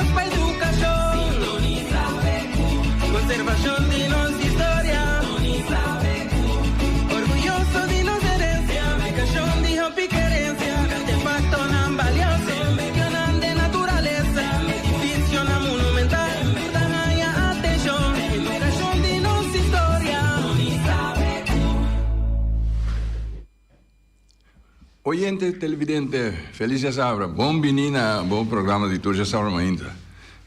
Nos pa edukashon. Sintonisa BQ. Konservashon di nos historia. Sintonisa BQ. Orguyoso di nos herensia. Publikashon di hopi kerensia. Artefaktonan balioso. Medionan den naturalesa. Edifisionan monumental. Ta haña atenshon. Edukashon di nos historia. Sintonisa BQ. Oyente televidente felis djasabra bon bini na bo programa di tur djasabra mainta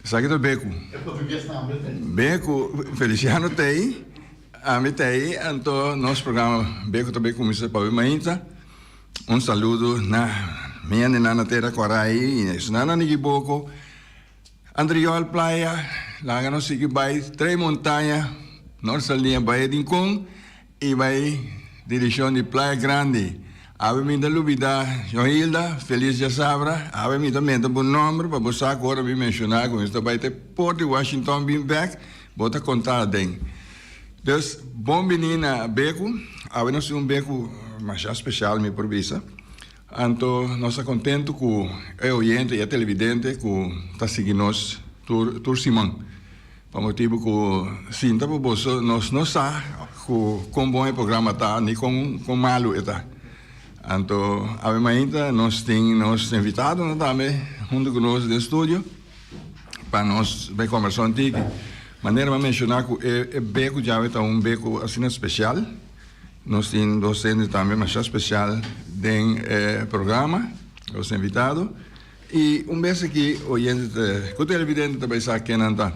esaki ta Beku Beku Feliciano ta ei ami ta ei anto nos programa Beku ta bay cuminsa pa mainta un saludo na mi hendenan na tera Coray y esunnan na Nikiboko Antriol Playa laga nos sigui bay Tres Montaña Nor Saliña Bahia Rincon. I bai direccion di Playa Grandi. Awe mi ta lubida Johilda, feliz djasabra. Awe mi ta menta bo nomber pa bo sa cu ora mi menciona cu mi ta bai te Port di Washington bin bek, bo ta conta aden. Dus, bon bini na Beku. Awe nos tin un Beku masha special mi por bisa. Anto nos ta contento cu e oyente y e televidente cu ta sigui nos tur tur siman. Pa motibu ku sinta pa boso nos no sa ku kon bon e programa ta ni kon kon malu e ta. Anto awe mainta nos tin nos invitadonan tambe huntu ku nos den studio pa nos bai kombersá un tiki. Manera mi a menshoná ku e e beku djawe ta un beku asina spesial. Nos tin dos hende tambe masha spesial den e programa, nos invitado. I un bes aki oyente ta ku televidente ta bai sa ken nan ta.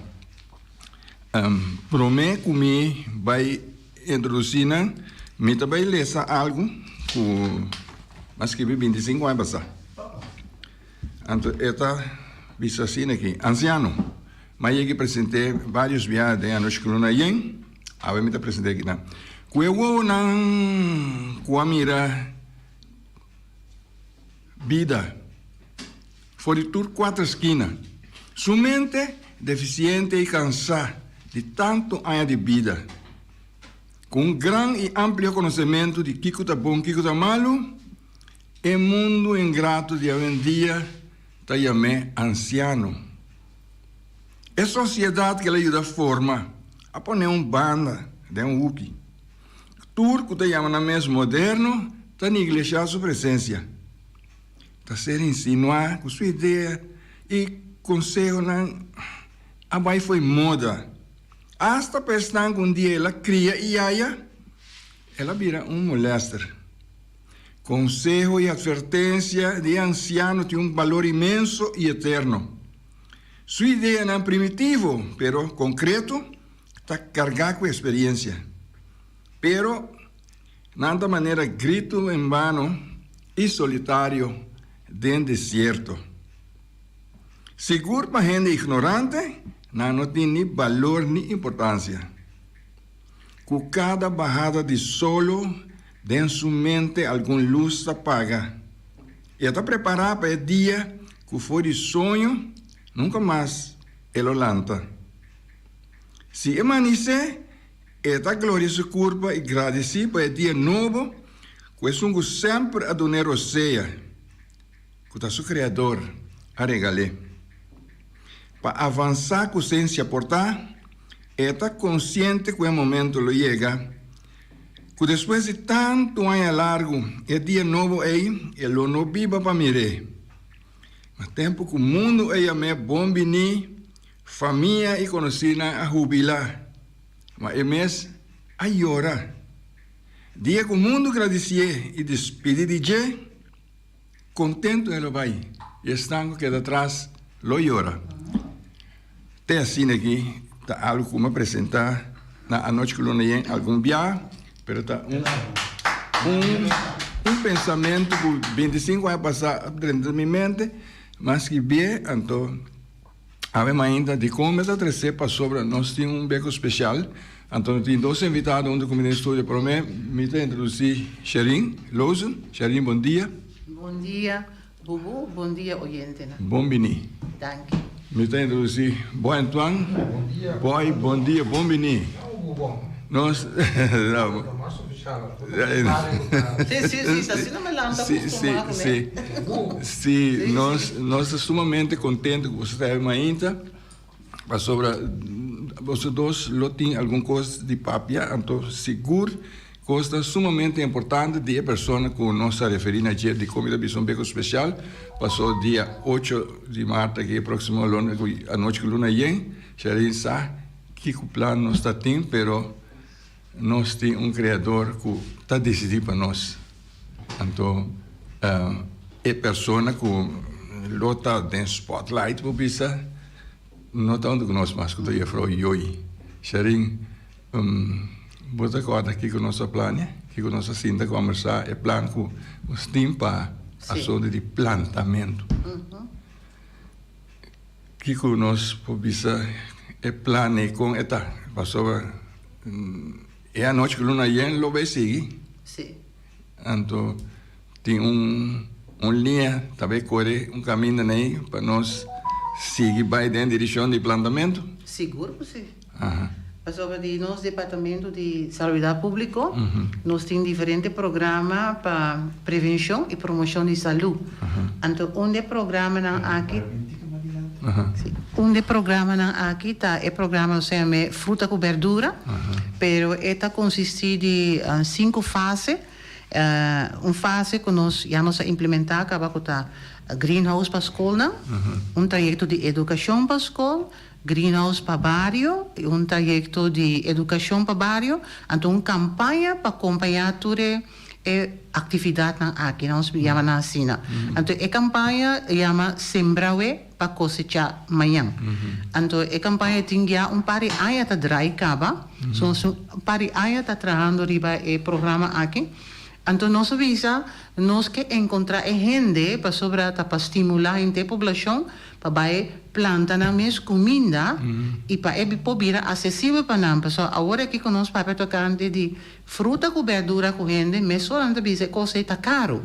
Promé ku mi bai introdusí nan, mi ta bai lesa algu ku mi a skibi bintisinku aña pasá. Anto e ta bisa asina aki, Ansiano, mi a yega i present'é vários biaha den anochi ku luna yen, awe mi ta present'é akinan. Ku e wowonan ku a mira. Bida. For di tur kuater skina. Su mente defisiente i kansá di tantu aña di bida. Ku un gran i amplio konosementu di kiko ta bon kiko ta malu, e mundu ingrato di awendia ta yam'é ansiano. E sosiedat ku el a yuda forma a pon'é un banda den un huki. Tur ku ta yama nan mes moderno ta neglishá su presensia. Ta ser insinuá ku su idea i konsehonan a bai fo'i moda. Asta pa esnan ku un dia el a kria i yaya, el a bira un molèster. Konseho i atvertensia di e ansiano tin un balor inmenso i eterno. Su ideanan primitivo, pero konkreto, ta kargá ku eksperiensia. Pero nan ta manera gritu en bano i solitario den desierto. Sigur pa hende ignorante nan no tin ni balor ni importansia. Ku kada bahada di solo den su mente algun lus ta paga. E ta prepará pa e dia ku for di soño nunka mas e lo lanta. Si e manisé, e ta gloria su kurpa i gradisí pa e dia nobo ku esun ku semper a dun'é rosea, ku ta su Kreador, a regal'é. Pa avansá ku sensia por ta, e ta konsiente ku e momento lo yega ku despues di tantu aña largu e dia nobo ei e lo no biba pa mir'é. Ma tempu ku mundu a yam'é bon biní, Famia i konosínan a hubilá, ma e mes a yora. Dia ku mundu gradisié i dispidí di dje, kontentu e lo bai, i esnan ku keda tras lo yora. Te asina aki ta algu ku mi a presentá na Anochi ku Luna Yen algun bia, pero ta un un un pensamentu ku bintisinku aña pasá a drenta mi mente, mas skibié, anto. Awe mainta dikon mi ta trese pasobra nos tin un beko spesial, anto no tin dos invitado hunto ku mi den studio. Prome mi ta introdusi Sherin Loosen. Sherin bon dia. Bon dia Bubu, bon dia oyentenan. Bon bini. Danki. Mi ta introdusi Boy Antoine. Bon dia. Boy bon dia, bon bini. Au Bubu. Nos Sí, sí, sí, ta asina me lanta Sí, sí, acostumá sí. kuné. Sí, nos nos ta sumamente contento ku boso ta habi mainta pasobra boso dos lo tin algun kos di papia, anto sigur kos ta sumamente importante di e persona ku nos a referí na dje di kon mi ta bisa un beko spesial paso dia ocho di mart aki e próksimo luna ku anochi ku luna yen Sharine sa Kiko plan nos ta tin, pero nos tin un Creador cu ta dicidi pa nos. Anto e persona cu lo ta den spotlight por bisa no ta hunto cu nos mas cu ta Juffrouw Joy. Sharin, bo ta corda kico nos a plania? Kico nos a sinta combersa e plan cu nos tin pa asunto di plantamento? Kiko nos por bisa e plan ei kon e ta? Pasobra e anochi ku luna yen lo bay sigui. Sí. Anto tin un un liña ta bay kore un kaminda nei pa nos sigui bay den direkshon di plantamentu. Sigur ku si. Aha. Pasobra di nos Departamento di Salubridat Públiko nos tin diferente programa pa prevenshon i promoshon di salú. Anto un di e programanan aki un di e programanan aki ta e programa nos ta yam'é Fruta ku Bèrdura, pero e ta konsistí di sinku fase. Un fase ku nos ya nos a implementá kaba ku ta greenhouse pa skolnan, un trayekto di edukashon pa skol, Greenhouse pa bario, un trayekto di edukashon pa bario, anto un kampaña pa kompañá tur e e aktividatnan aki, nos yama nan asina. Anto e kampaña yama Sembrawe pa kosechá mañan. Anto e kampaña tin ya un par di aña ta drai kaba, so nos un par di aña ta trahando riba e programa aki. Anto nos a bisa, nos ke enkontrá e hende pasobra ta pa stimulá henter poblashon pa bai planta nan mes kuminda i pa e por bira asesibel pa nan. Pasobra awor aki ku nos papia tokante di fruta ku bèrdura ku hende mesora nan ta bisa e kos ei ta karu.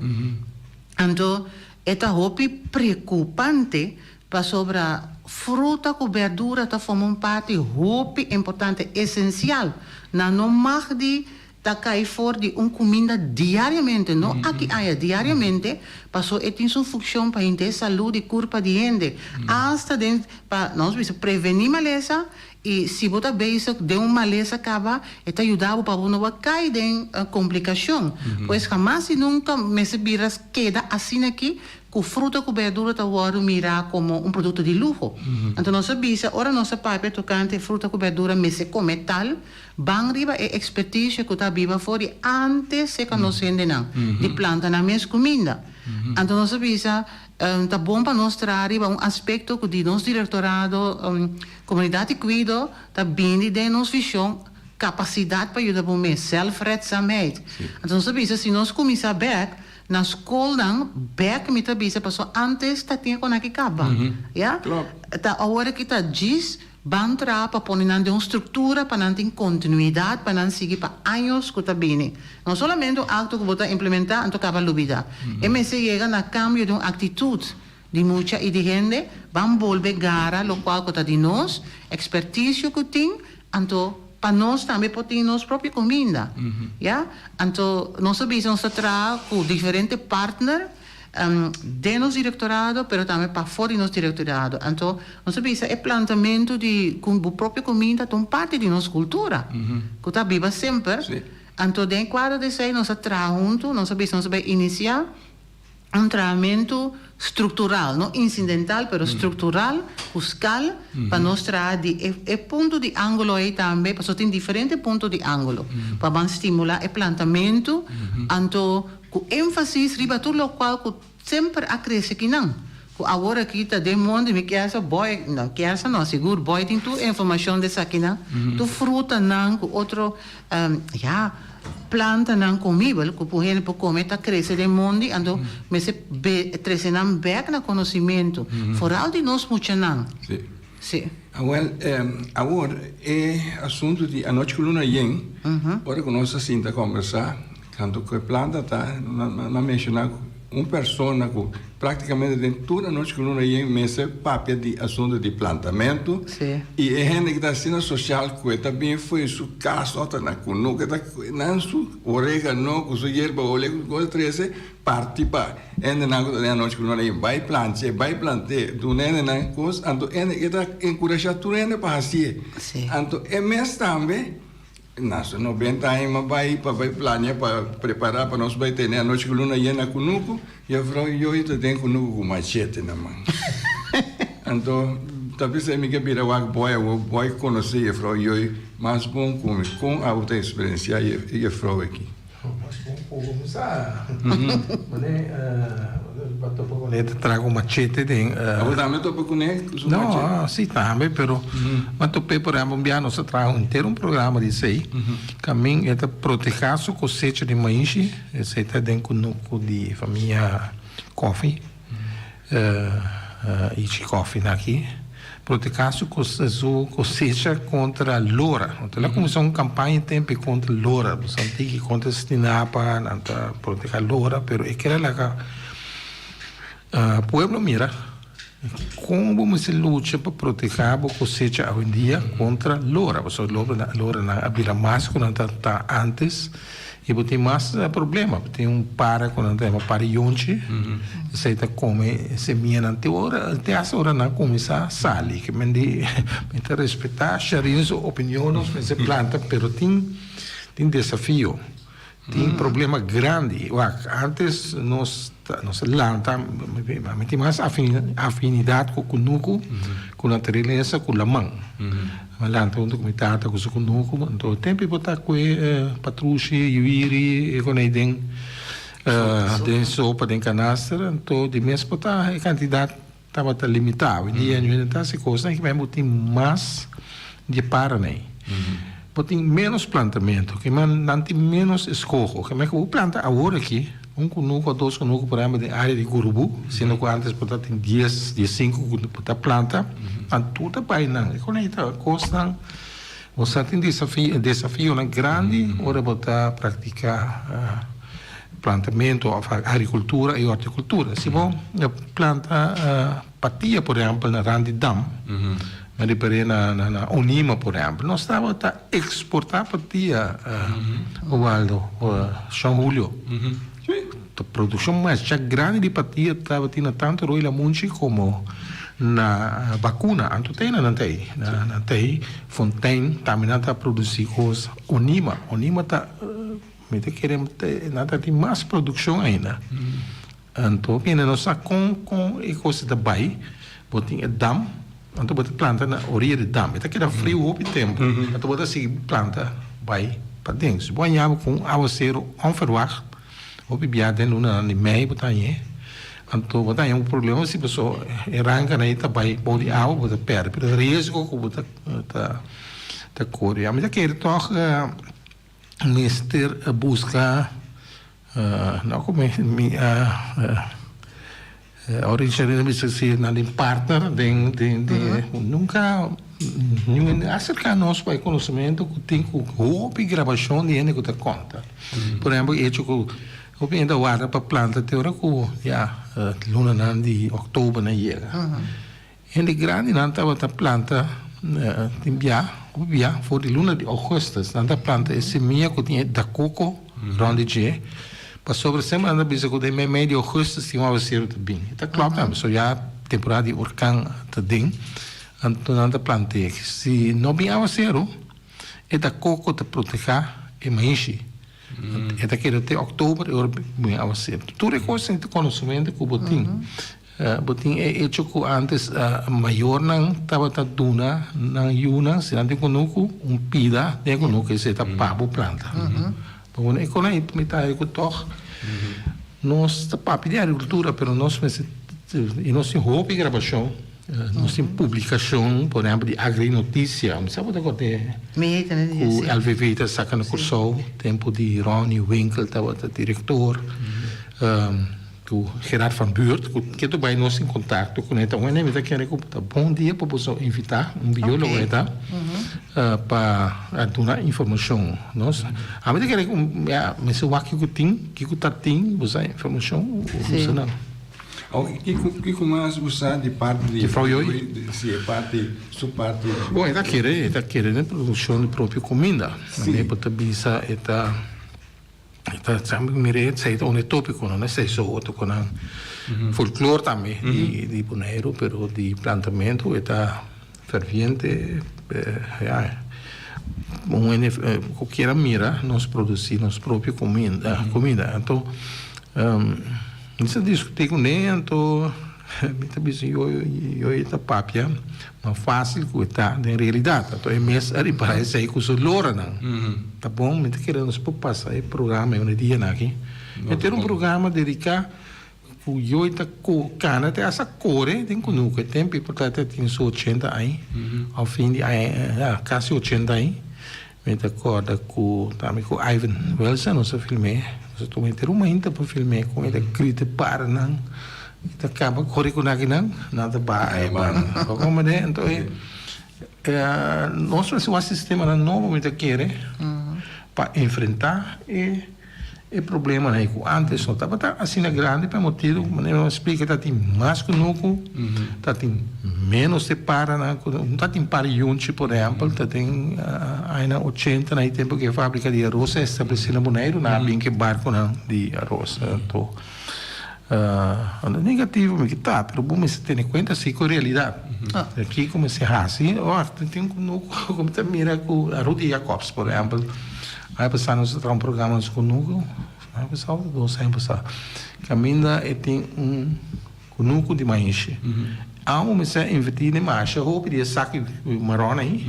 Anto e ta hopi preokupante pasobra fruta ku bèrdura ta forma un parti hopi importante, esensial. Nan no mag di Ta kai for di un kuminda diariamente, no aki aya, diariamente, paso e tin su funkshon pa henter salú di kurpa di hende. Asta den pa, nos bisa, prevení malesa i si bo ta bezig den un malesa kaba, e ta yuda bo pa bo no bo kai den komplikashon. Pues hamas i nunka mester bira keda asina aki ku fruta ku berdura ta wòrdu mirá komo un produkto di luho. Anto nos a bisa, ora nos a papia tokante fruta ku berdura mester kome tal, Ban riba e ekspertisio ku ta biba for di ántes serka nos hendenan, di planta nan mes kuminda. Anto nos a bisa, ta bon pa nos traha riba un aspekto ku di nos direktorado Komunidat di Kuido ta bini den nos vishon, kapasidat pa yuda bo mes, zelfredzaamheid. Anto nos a bisa, si nos kuminsá bèk na skolnan, bèk mi ta bisa pasobra ántes ta tin e konaki kaba, ya. Ta awor aki ta djis Ban traha pa pone nan den un struktura pa nan tin kontinuidat pa nan sigui pa años ku ta bini. No solamente un akto ku bo ta implementá anto kaba lubidá. E mester yega na kambio di un aktitut di mucha i di hende, ban bolbe gara lokual ku ta di nos, ekspertisio ku tin, anto pa nos tambe por tin nos propio kuminda. Ya? Anto nos a bisa nos ta traha ku diferente partner. Den nos direktorado, pero tambe pafó di nos direktorado. Anto, nos a bisa e plantamentu di ku bo propio kuminda ta un parti di nos kultura, ku ta biba semper. Anto, den e kuadro di esei nos a traha huntu, nos a bisa nos a bai inisiá un trahamentu struktural, no insidental, pero struktural, ku skal, pa nos traha di e e punto di ángulo ei tambe, pasobra tin diferente punto di ángulo, pa ban stimulá e plantamentu. Anto, Ku énfasis riba tur lokual ku semper a krese kinan, ku awor aki ta den mondi mi kier sa boy, no kier sa no, sigur boy tin tur informashon di esakinan, tur frutanan ku otro ya plantanan komibel ku por hende por kome ta krese den mondi, anto mester be trese nan bèk na konosimentu, foral di nos muchanan. Sí. Awel, awor e asuntu di anochi ku luna yen, ora ku nos a sinta kombersá, kantu ku e planta ta, nan a menshoná ku. un persona ku práktikamente den tur anochi ku luna yen mester papia di asuntu di plantamentu i e hende ku ta asina sosial ku e ta bin fo'i su kas òf ta na kunuku e ta nan su oregano ku su yerba ole ku su kos trese parti pa hendenan ku ta den anochi ku luna yen bai plant'e bai plant'e duna hendenan kos anto hende e ta enkurashá tur hende pa hasié anto e mes tambe. Na su 90 aña m'a bai pa bai plania pa prepara pa nos bai tene anochi ku luna yena kunuku. Juffrouw Joy ta den kunuku ku machete na man. Anto ta bisa mi ke bira wak boy awor boy konosé juffrouw Joy mas bon ku mi. Kon abo ta eksperensiá juffrouw aki? Mas bon ku mi sa. Mane bo topa kuné ta traha ku machete den. Abo tambe topa kuné ku su machete? No, si tambe pero mi top'é por ehempel un biaha nos a traha henter un programa di esei kamin e ta protehá su kosecha di maishi esei ta den kunuku di famia Koffie. Ichi Koffie na aki protehá su su kosecha kontra lora. Anto el a kuminsá un kampaña tempu kontra lora. Bo sa tiki kontra stinapa nan ta protehá lora pero e kere laga pueblo mira kon bo mester lucha pa protehá bo kosecha awendia kontra lora. Pasobra loranan a bira mas ku nan ta antes. I bo tin mas problema, bo tin un para ku nan ta yama para yonchi, esei ta kome semianan te ora, te hasta ora nan kuminsá sali. Ke men di mi ta respetá Sharine su opinion, nos mester planta, pero tin tin desafio, tin problema grandi. Wak, antes nos ta nos a lanta, mi tin mas afinidat ku kunuku, ku naturalesa, ku laman. Mi a lanta huntu ku mi tata ku su kunuku, anto e tempu bo ta kue patrushi, yuiri, e konei den den sopa, den kanaster, anto di mes por ta e kantidat tabata limitá. Awendia ñu no ta hasi kosnan ki bo tin mas di e paranan. Bo tin ménos plantamentu, ke men nan tin ménos eskoho. Ke men ku bo planta awor aki un kunuku o dos kunuku por ehèmpel den área di Gurubú, siendo ku ántes bo ta tin dies, diesinku ku bo ta planta, nan tur ta bai nan. E kon ei ta kosnan, bo sa tin desafio, desafionan grandi ora bo ta praktiká plantamentu òf agrikultura i hortikultura. Si bo planta patia por ehèmpel na rand di dam, mi a referí na Onima por ehèmpel, nos tabata eksportá patia, Waldo, Shon Julio. Produkshon masha grandi di patia tabatin na tantu Rooi Lamunchi komo na Bakuna. Anto te nan ta ei, nan ta ei Fontein tambe nan ta produsí kos. Onima, Onima ta, mi ta kere nan ta tin mas produkshon ainda. Anto kende no sa kon kon e kos ta bai, bo tin e dam, anto bo ta planta na oriya di dam, e ta keda friu hopi tempu, anto bo ta sigui planta bai paden. Si bo haña bo ku un awaseru onverwacht, hopi bia den lunanan di mei bo ta hañ'é, anto bo ta haña un problema si paso e rankanan ei ta bai bou di awa bo ta pèrdè, pero e riesgo ku bo ta ta kore. Ami ta kere tòg mester buska. No ku mi mi a ora Richard a bisa si nan tin partner den den den nunka niun hende a aserká nos pa e konosementu ku tin ku hopi grabashon di hende ku ta konta. Por ehèmpel e echo ku hopi hende a warda pa planta te ora ku ya lunanan di òktober nan yega. Hende grandinan tabata planta tin bia, hopi bia, for di luna di ougùstus nan ta planta e simia ku tin e dakoko rònt di dje, pasobra semper nan ta bisa ku den meimei di ougùstus tin un awaseru ta bin. E ta klòp tambe, pasobra ya temporada di orkan ta den, anto nan ta plant'é. Si no bin awaseru, e dakoko ta protehá e maishi. E ta keda te òktober e ora bin awaseru. Tur e kosnan ta konosementu ku bo tin. Bo tin e echo ku ántes mayornan tabata duna nan yunan, si nan tin kunuku, un pida den e kunuku esei ta pa bo planta. Pasobra e kos ei mi ta haña ku tòg nos ta papia di agrikultura pero nos mester i nos tin hopi grabashon, nos tin publikashon por ehèmpel di Agrinotisia. Mi sa bo ta kòrda ku LVV ta saka na Kòrsou tempu di Ronnie Winkel tabata direktor. Ku Gerard van Buurt, ku ketu bai nos in kontakto kuné ta un hende mi ta kere ku ta bon dia pa boso invitá un biólogo e ta pa a duna informashon nos. Ami ta kere ku ya mester wak kiko tin, kiko ta tin bo sa informashon bo sa nan. Awo kiko kiko mas bo sa di parti di Jefrouw Joy? Si e parti su parti. Bon e ta kere e ta kere den produkshon di propio kuminda. Si. Bo ta bisa e ta. Ta semper mira esei ta un e tópikonan, esei so otro ku nan folklor tambe di Boneiru, pero di plantamentu e ta ferviente, ya, un hende ku kier a mira nos produsí nos propio kuminda, kumida. Anto mi sa diskutí kuné, anto mi ta bisa yo yo e ta papia Mas fásil ku e ta den realidat. Anto e mes a ripará esei ku su loranan. Ta bon, mi ta kere nos por pasa e programa e un e dianan aki. E ta un programa dediká ku Joy ta kana te hasta kore den kunuku. E tempu ei por ta tin su ochenta aña òf fin di aña, ya, kasi ochenta aña. Mi ta kòrda ku tambe ku Ivan Wilson nos a film'é. Nos a tuma henter un mainta pa film'é kon e ta grita e paranan. E ta kaba kore ku nakinan, nan ta baha e banda. Bo komprendé? Anto e nos mester wak sistemanan nobo mi ta kere pa enfrentá e E problemanan ei ku ántes no tabata asina grandi pa e motibu ku manera mi a splika ta tin mas kunuku, ta tin ménos te paranan ku no ta tin para yunchi por ehèmpel ta den añanan ochenta na e tempu ku e fábrika di aros a establesé na Boneiru nan a bin ku e barkunan di aros anto no negativo mi ke ta pero bo mester tene kuenta si ku realidat kiko mester hasi tin kunuku ku mi ta mira ku Rudy Jacobs por ehèmpel. Aña pasá nos a traha un programa nos kunuku, aña pasá òf dos aña pasá, kaminda e tin un kunuku di maishi. Amo mester a invertí den masha hopi di e saki maron ei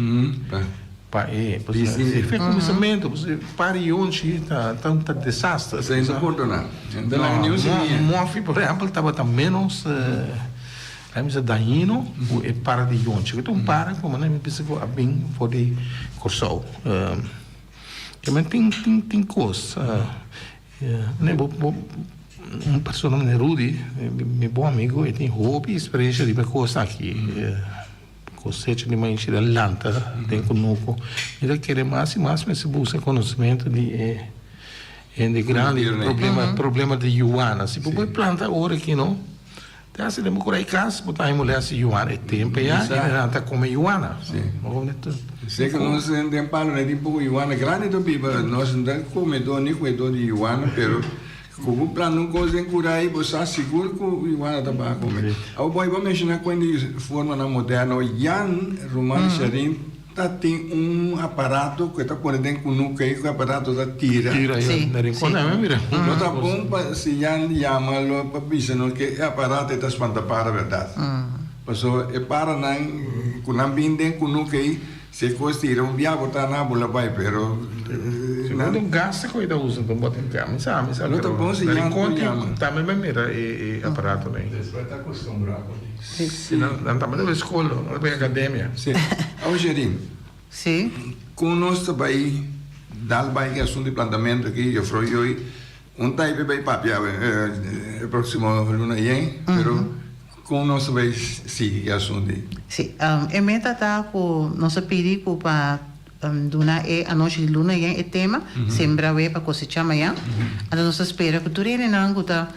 pa e fe kuminsamentu, pasobra par di yonchi ta un desaster. Esei no por duna. Mòfi por ehèmpel tabata ménos. Ai mester dañino ku e para di yonchi. Ku ta un para ku manera mi bisa ku a bin for di Kòrsou. Keme tin tin tin kos. Manera bo bo un persona manera Rudy, mi bon amigu, e tin hopi eksperensia riba e kos aki. Kosecha di maishi ta lanta den kunuku. Mi ta kere mas i mas mester buska konosementu di e hende grandi, problema problema di yuana. Si bo por planta ora aki no. Te hasi den bo kura e kas, bo ta haña mulher hasi yuana. E tempu ya, e nan ta kome yuana. Sé ku nos den palo no tin poko yuana grandi ta biba. Nos no ta komedó ni kuedó di yuana, pero ku bo planta un kos den kura ei, bo sa sigur ku yuana ta baha kome. Awor bo a menshoná kuen di formanan moderno. Jan Ruman Sharin Ta tin un aparato ku e ta pone den kunuku ei ku e aparato ta tira. Tira ya na rincon tambe mi mira. No ta bon pa si Jan yama lo pa bisa nos ke e aparato ei ta spanta para bèrdat. Pasobra e paranan ku nan bin den kunuku ei si e kos tira un bia bo ta na bula bai pero. Si no ta un gas ku e ta usa ta un bote di gas mi sa mi sa No ta bon si na Jan por rincon yama. tambe mi mira e aparato ei. Despues ta acostumbrá ku. Si nan tabata bai skol, nan ta bai akademia. Si. Awe Sherin. Si. Kon nos ta bai dal bai ku e asuntu di plantamentu aki, Jufrou Joy? Un taipe bai papia awe e próksimo luna yen, pero kon nos ta bai sigui ku e asuntu ei? Si. E meta ta ku nos a pidi ku pa duna e anochi di luna yen e tema, Sembra awe pa kosechá mañan. Anto nos ta spera ku tur hendenan ku ta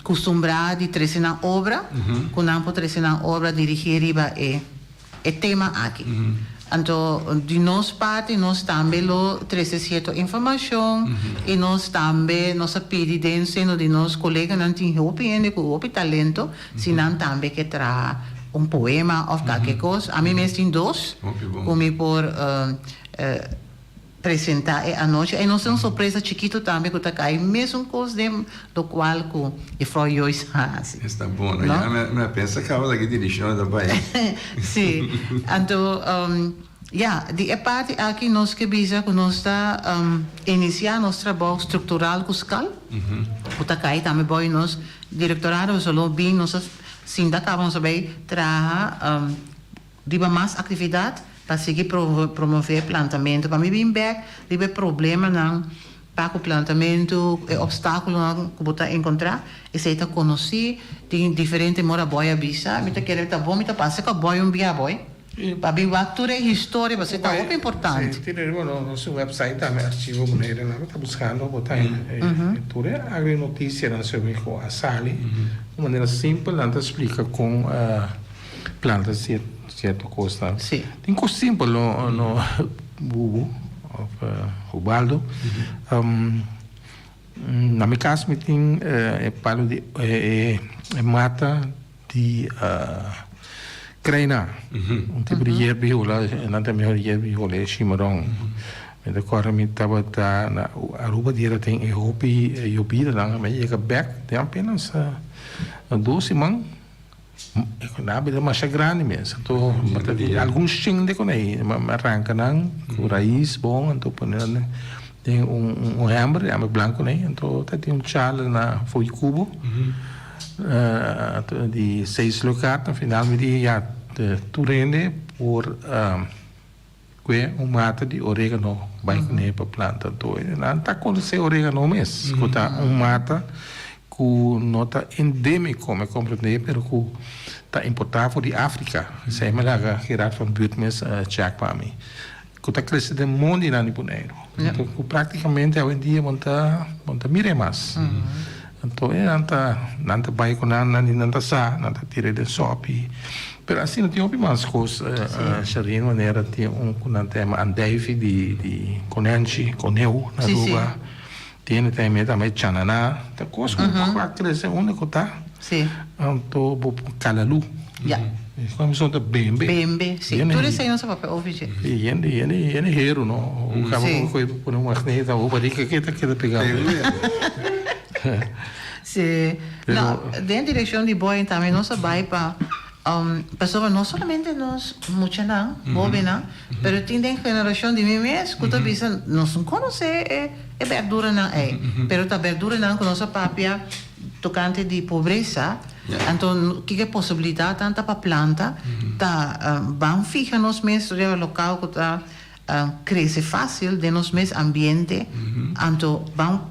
Kustumbrá di trese nan obra, ku nan por trese nan obra dirigí riba e e tema aki. Anto di nos parti nos tambe lo trese sierto informashon i nos tambe nos a pidi den seno di nos koleganan tin hopi hende ku hopi talento si nan tambe ke traha un poema òf kalke kos. Ami mes tin dos ku mi por Presenta e anochi. Ei nos tin un sorpresa chikitu tambe cu ta cay mesun cos den locual cu Juffrouw Joyce a haci. Esta bon, no? Ya mi a pensa caba ta ki diricion e ta bay. Si. Anto, ya, di e parti aki nos ke bisa cu nos ta inicia nos trabou structural cu skal, cu ta cay tambe boy nos directorado, so lo bin nos a sinta caba nos a bay traha Riba mas aktividat pa sigui promové plantamentu. Pa mi bin bèk riba e problemanan Pa ku plantamentu, e opstákulonan ku bo ta enkontrá, esei ta konosí. Tin diferente mora bòi a bisa. Mi ta kere ta bon mi ta pasa ku a bòi un bia bòi pa bin wak tur e historia pasobra ta hopi importante. Sí, tin riba nos website tambe Archivo Bonaire nan ta buskando bo ta tur e agrinotisianan segun ku a sali. Di manera simpel nan ta splika kon planta sierto kosnan. Tin kos simpel no Bubu of Ubaldo. Na mi kas mi tin e palo di e mata di kreina. Un tipo di yerba hiola, nan ta mihor yerba hiola e shimaron. Mi ta kòrda mi tabata na Aruba di era tin e hopi yobidanan, mi a yega bèk den apenas dos siman. E ku bira masha grandi mes. Anto algun shende ku nei mi a ranka nan ku rais bon anto pone nan den un hember di hember blanku nei anto ta tin un chala na for di kubo di seis lugar na final mi di ya tur hende por Kue un mata di oregano bai kuné pa planta. Anto nan ta konosé oregano mes, ku ta un mata ku no ta endémiko, mi a komprendé, pero ku ta importá for di Afrika. Esei mi laga Gerard van Buurt mes chèk pa mi. Ku ta krese den mondinan di Boneiru. Anto ku práktikamente awendia bo no ta bo no ta mir'é mas. Anto e nan ta nan ta bai ku nan, nan di nan ta sa, nan ta tira den sòpi. Pero asina tin hopi mas kos, Sharine, manera tin un ku nan ta yama andijvie di di konènchi, koneu na Aruba. Tin hende ta yama tambe chanana. Ta kos ku a krese unda ku ta. Anto bo por kalalu. Esnan mi son ta bembe. Bembe, si. Tur esei nos a papia over dje. Si, yende, yende, yende heru, no? U kaba ku koe pone un magneet awo barika ke ta keda pegá. Si. No, den direkshon di Boeing tambe nos a bai pa, pasobra no solamente nos muchanan, hóbennan, pero tin den generashon di mi mes ku ta bisa nos no konosé e bèrduranan ei, pero ta bèrduranan ku nos a papia tokante di pobresa. Anto kiko e posibilidatnan ta pa planta ta ban fiha nos mes riba lokal ku ta krese fásil den nos mes ambiente anto ban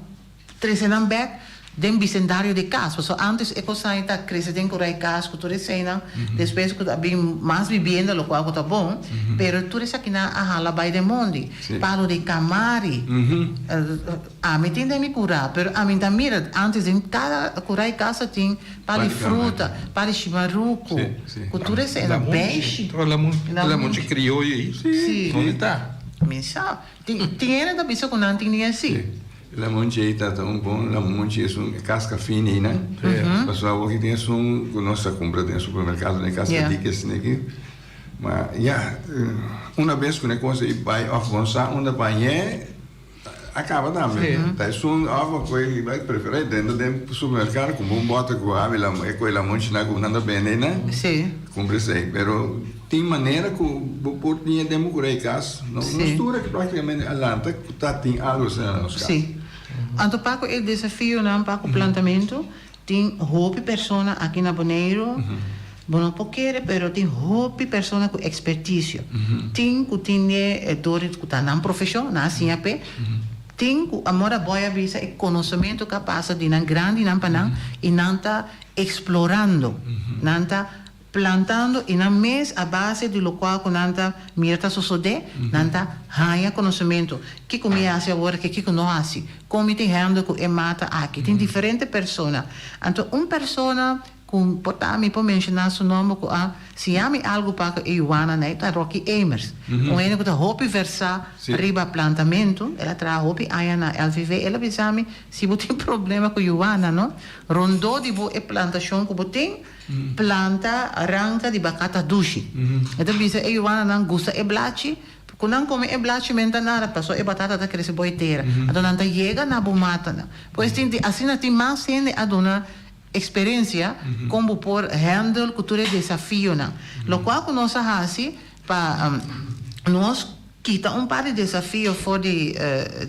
trese nan bèk den bisendario di kas pasobra ántes e kosnan ta krese den kura e kas ku tur eseinan despues ku a bin mas bibienda lokual ku ta bon pero tur esakinan a hala bai den mondi palo di kamari. Ami tin den mi kurá, pero ami ta mira antes den kada kurá i kasa tin par di fruta, par di shimaruku, ku tur esei na beishi. Lamunchi krioyo ei, donde ta? Mi sa. Tin hende ta bisa ku nan tin di así. Lamunchi ei ta un bon lamunchi, esun e kaska fini einan. Pasobra awor ki tin esun ku nos ta kumpra den supermerkado, den kaska diki esei aki. Ma ya, una bes ku e kos ei bai òf bon sa unda bañ'é. A caba tambe. Ta esun of cu e bai prefera drenta den supermercado cumpra un bote cu abi e cu e lamonchi cu nan ta bende einan. Cumpra esey. Pero tin manera cu bo por tin e den bo cura e cas. Nos tur aki practicamente a lanta cu ta tin algo asina na nos cas. Si. Anto paco e desafionan pa cu plantamento Tin hopi persona aki na Boneiru, bo no por kere pero tin hopi persona ku ekspertisio. Tin ku tin e dor ku ta nan profeshon, nan a siña p'e. Tin ku amor a bòi a bisa e konosementu ku a pasa di nan grandinan pa nan i nan ta eksplorando, nan ta Plantando i nan mes a base di lokual ku nan ta mira ta sosodé, nan ta haña konosementu. Kiko mi hasi awor aki, kiko no hasi? Kon mi tin hèndel ku e mata aki? Tin diferente persona. Anto un persona ku por ta mi por menshoná su nòmber ku a siña mi algu pa ku e yuana nei ta Rocky Emers. Un hende ku ta hopi versá riba plantamentu. El a traha hopi aña na LVV. El a bisa mi, si bo tin problema ku yuana no, rondó di bo e plantashon ku bo tin, Planta ranka di bakata dushi. E ta bisa e yuananan gusta e blachi, ku nan kome e blachi men ta nada paso e batata ta krese bo e tera. Anto nan ta yega na bo matanan. Pues tin di asina tin mas hende a duna eksperensia kon bo por handle ku tur e desafionan. Lokual ku nos a hasi pa nos Kita un par di desafio for di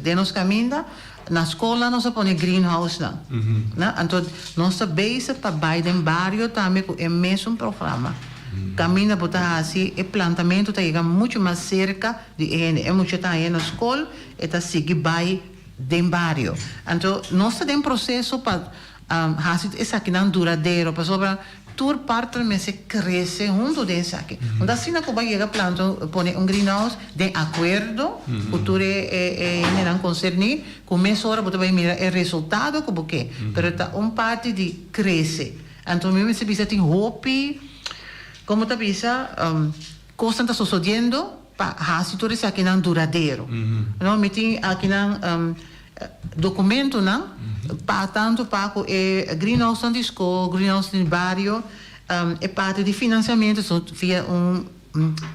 den nos kaminda. Na skolnan nos a pone greenhousenan. Na, anto nos ta bezig pa bai den bario tambe ku e mesun programa. Kaminda bo ta hasi e plantamentu ta yega muchu mas serka di e hende. E mucha ta haña na skol, e ta sigui bai. den bario. Anto nos ta den proseso pa hasi esakinan duradero pasobra tur partner mester krese huntu den esaki. No ta asina ku bo a yega planta pone un greenhouse den akuerdo ku tur e hendenan konserní ku mesora bo ta bai mira e resultado ku bo ke. Pero ta un parti di krese. Anto mi mester bisa tin hopi, komo ta bisa, kosnan ta sosodiendo pa hasi tur esakinan duradero. No, mi tin akinan dokumentonan pa tantu pa ku e greenhousenan di skol, greenhousenan di bario, e parti di finansiamentu so via un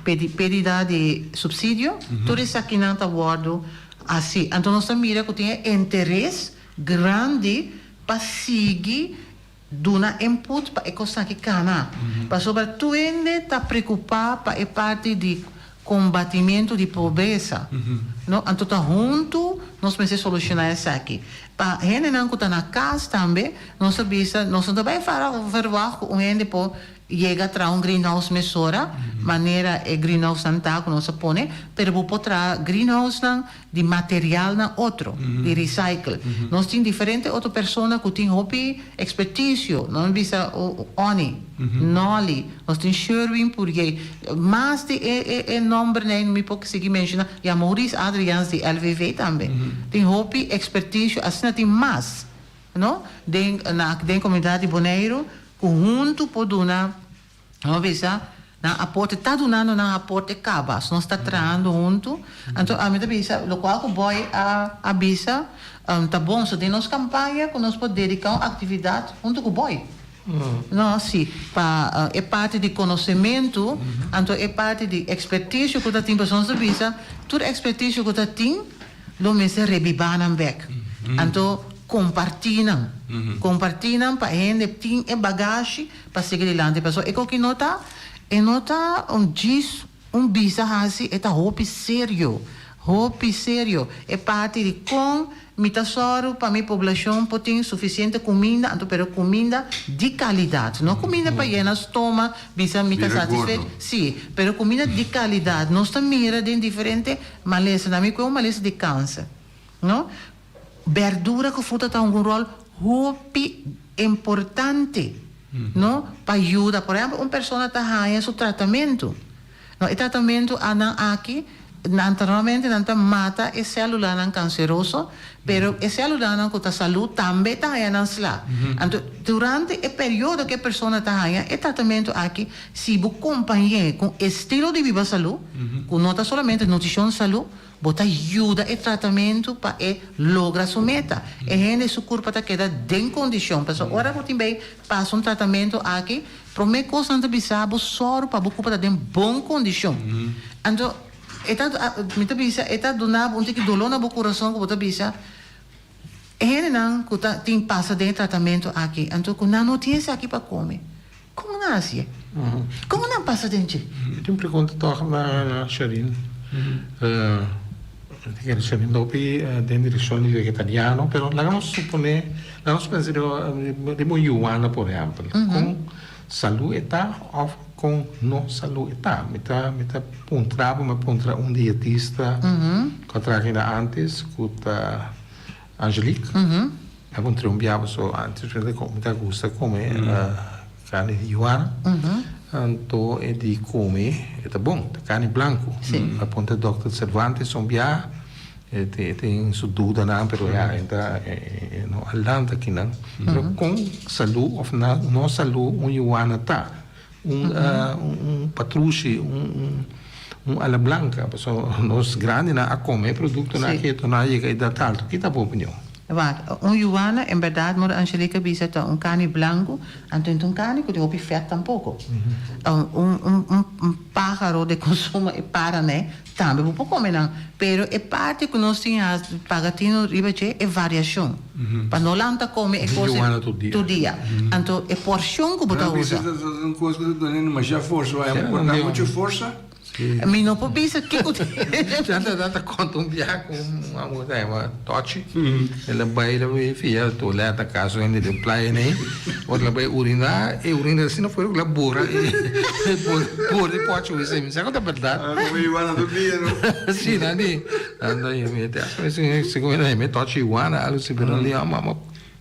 pedida di supsidio, tur esakinan ta wòrdu hasi. Anto nos ta mira ku tin e interes grandi pa sigui Duna input pa e kosnan ki kana. Pasobra tur hende ta preokupá pa e parti di kombatimentu di pobresa. No, anto ta huntu nos mester solushoná esaki. Pa hendenan ku ta na kas tambe, nos ta bisa, nos no ta bai verwagt ku un hende por yega traha un greenhouse mesora, manera e greenhousenan ta ku nos a pone, pero bo por traha greenhousenan di materialnan otro, di recycle. Nos tin diferente otro persona cu tin hopi experticio, nos bisa Onnie, Nolly, nos tin Sherwin Purjey, mas di e e nombernan no mi por sigui menciona, ya Maurice Adriaans di LVV tambe tin hopi experticio, asina tin mas, no, den na den comunidad di Boneiru cu hunto por duna. Nos a bisa, nan aporte ta dunando nan aporte caba, so nos ta trahando hunto. Anto ami ta bisa, locual cu Boy a a bisa ta bon, so den nos campaña cu nos por dedica un actividad hunto cu Boy. No, si, pa e parti di conocemento, anto e parti di experticio cu ta tin, pasobra nos ta bisa, tur experticio cu ta tin, lo mester rebibá nan bek. Anto kompartí nan. Kompartí nan pa e hende tin e bagashi pa sigui dilanti. Pasobra e koki no ta, e no ta un djis un bisa hasi, e ta hopi serio. Hopi serio. E parti di kon mi ta sòru pa mi poblashon por tin sufisiente kuminda, anto pero kuminda di kalidat. No kuminda pa yena stoma, bisa mi ta satisfecho. Sí, pero kuminda di kalidat. Nos ta mira den diferente Malesa, na mi ku e un malesa di kanser, no? Berdura ku fruta ta hunga un ròl hopi importante, no? Pa yuda, por ehèmpel un persona ta haña su tratamentu, no? E tratamentu anan aki, nan ta normalmente nan ta mata e sèlulanan kanseroso, pero e sèlulanan ku ta salú tambe ta haña nan sla. Anto durante e periodo ku e persona ta haña e tratamentu aki, Si bo kompañ'é ku estilo di biba salú, ku no ta solamente nutrishon salú, bo ta yuda e tratamentu pa e logra su meta. E hende su kurpa ta keda den kondishon. Pasobra ora bo tin bay pasa un tratamentu aki, promé kos nan ta bisa bo sòru pa bo kurpa ta den bon kondishon. Anto e ta, mi ta bisa, e ta duna bo un tiki doló na bo kurason ku bo ta bisa, E hendenan ku ta tin pasa den e tratamentu aki, anto ku nan no tin esaki pa kome, kon nan hasié? Kon nan pasa den dje? Mi tin un pregunta tòg na Sharine. Mi ta kere Sharine ta hopi den direkshon di vegetariano, pero laga nos suponé, laga nos pensa riba un yuana por ehèmpel. Kon salú e ta òf kon no salú e ta? Mi ta mi ta puntra bo, mi a puntra un dietista ku a traha kina ántes ku ta Angelique. Mi a puntr'é un biaha pasobra ántes mi ta gusta kome karni di yuana. Anto e di kome e ta bon, ta karni blanku. Mi a puntra dòkter Cervantes un biaha. E tin su dudanan pero ya e ta e no a lanta kinan. Pero kon salú of no salú un yuana ta? Un un patrushi, un un ala blanka. Pasobra nos grandinan a kome e produktonan aki eto nan a yega edat alto. Ki ta bo opinion? Wak, un yuana en bèrdat mor Angelica bisa ta un karni blanku, anto no ta un karni ku tin hopi fèt tampoko. Un un un páharo de konsumo e para ne Tambe bo por come nan, pero e parti cu nos tin a paga tino riba dje e variacion. Pa no lanta come e cos tur dia. Anto e porcion cu bo ta usa. Un cos cu ta duna demasiado forsa, por da mucho forsa. Mi no por bisa kiko ta. Tanta tanta konta un biaha ku un amigo ta yama Tochi. El a bai el a bai fia toilet akaso hende den playa nei. Ora el a bai uriná e urina asina fuerte ku el a bora e bora e pochi wc. Mi sa ku ta bèrdat. Ah, komo iguana tur dia no. Si nan di nan ta yama te hasta segun e ta yama Tochi iguana algo asi pero nan di mama.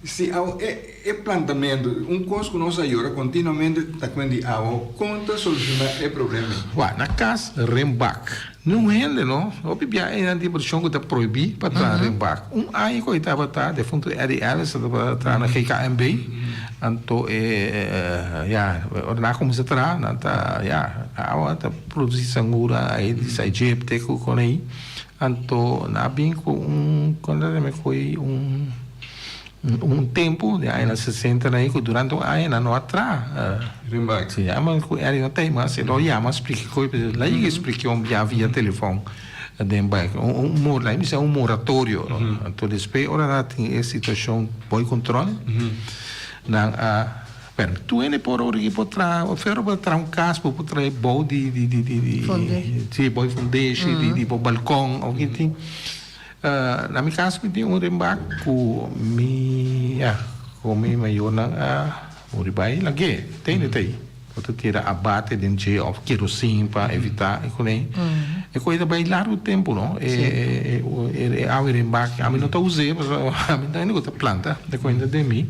Si awa e e plantamentu, un kos ku nos a yora kontinuamente ta kuen di awa, kon ta solushoná e problema ei? Wak, na kas renbak. Niun hende no. Hopi bia einan tin porshon ku ta prohibí pa traha renbak. Un aña ku e tabata defuntu Eddie Ellis a tabata traha na GKMB, anto e ya, ora nan a kuminsá traha nan ta ya, awa ta produsí sangura, Aedes aegypti ku kon ei. Anto nan a bin ku un, kon ta yama e koe, un. Un tempu den añanan sesenta nan ku durante un aña nan no a traha. Renbak. Si yama ku Eddie no ta ei mas e lo yama splika koe pero la yega splika un bia via telefon den bai un un la bisa un moratorio anto despues ora nan a tin e situashon boi control nan a pero tur hende por ora ki por traha ofero por traha un kas bo por traha bou di di di di si bou di fundeshi di di bo balkon of kitin. Na mi kas mi tin un renbak ku mi ya ku mi mayornan a muri bai lag'é tende ta ei. Bo ta tira abate den dje òf kerosin pa evitá e kuné. E kos ei ta bai largu tempu no e e awa e renbak ami no ta us'é pasobra ami ta hende ku ta planta ta kuenta den mi.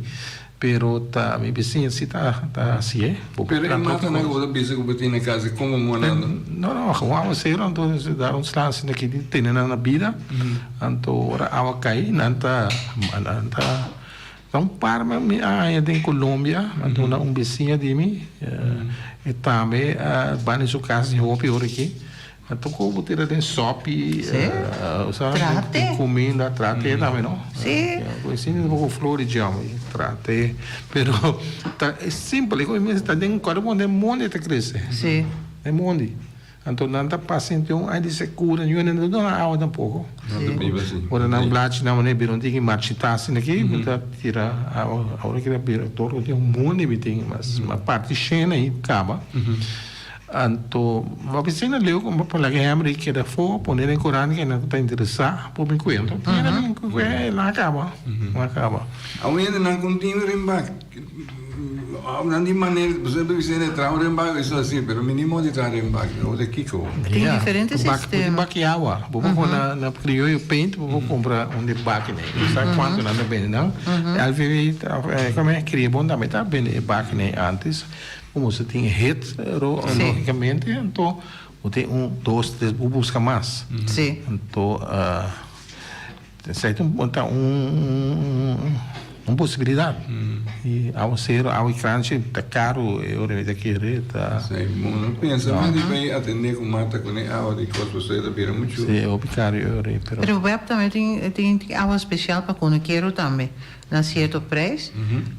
Pero ta mi bisiña si ta ta hacié. Bo por Pero e planta hopi matanan ku cos. bo ta bisa ku bo tin na kas e komo monando? No no, gewoon awacero anto dar un sla asina aki di tene nan na bida. Anto ora awa kai nan ta nan ta ta un par mi a haña den Colombia anto na un bisiña di mi e tambe a banda di su kas tin hopi ora aki. Anto ku bo tira den sopi, usa den kuminda, traha te tambe no? Sí. Asina ta poko flor di djam, traha te. Pero ta simpel, e kos ta den kòrda bon den mondi ta krese. Sí. Den mondi. Anto nan ta pasa henter un aña di sekura, niun hende no ta duna awa tampoko. Nan ta biba así. Ora nan blachi nan manera bira un tiki marchitá asina aki, bo ta tira awa. Ora ki ta bira tur ku tin un mondi mi tin, mas parti shena ei kaba. Anto, bo bisa na leu ku pa laga hember ei keda afó, pone den korant kende ku ta interesá por bin kuenta. Tin hende bin ku e nan a kaba, nan a kaba. Awe hende nan kon tin renbak, nan di manera, bo sa bisa hende traha un renbak eso asi, pero mi ni modo di traha renbak, no ta kiko. Tin diferente sistema. Bo tin baki awa, bo por pone na Criollo Paint, bo por kumpra un di bakinan, bo sa kuantu nan ta bende nan. LVV, kome, Criobon tambe ta bende e bakinan antes. Como si tin hit logicamente, anto bo tin un, dos, tres, bo busca mas. Sí. Anto esei ta un ta un un posibilidad. Y awacero, awa y kranchi ta caro e ora mi ta kere ta. Sí, bo no pensa men di bay atende cu mata cu ne awa di cos pasobra ta bira mucho. Sí, hopi caro e ora pero. Pero web tambe tin tin awa special pa cunukero tambe. Na sierto prijs.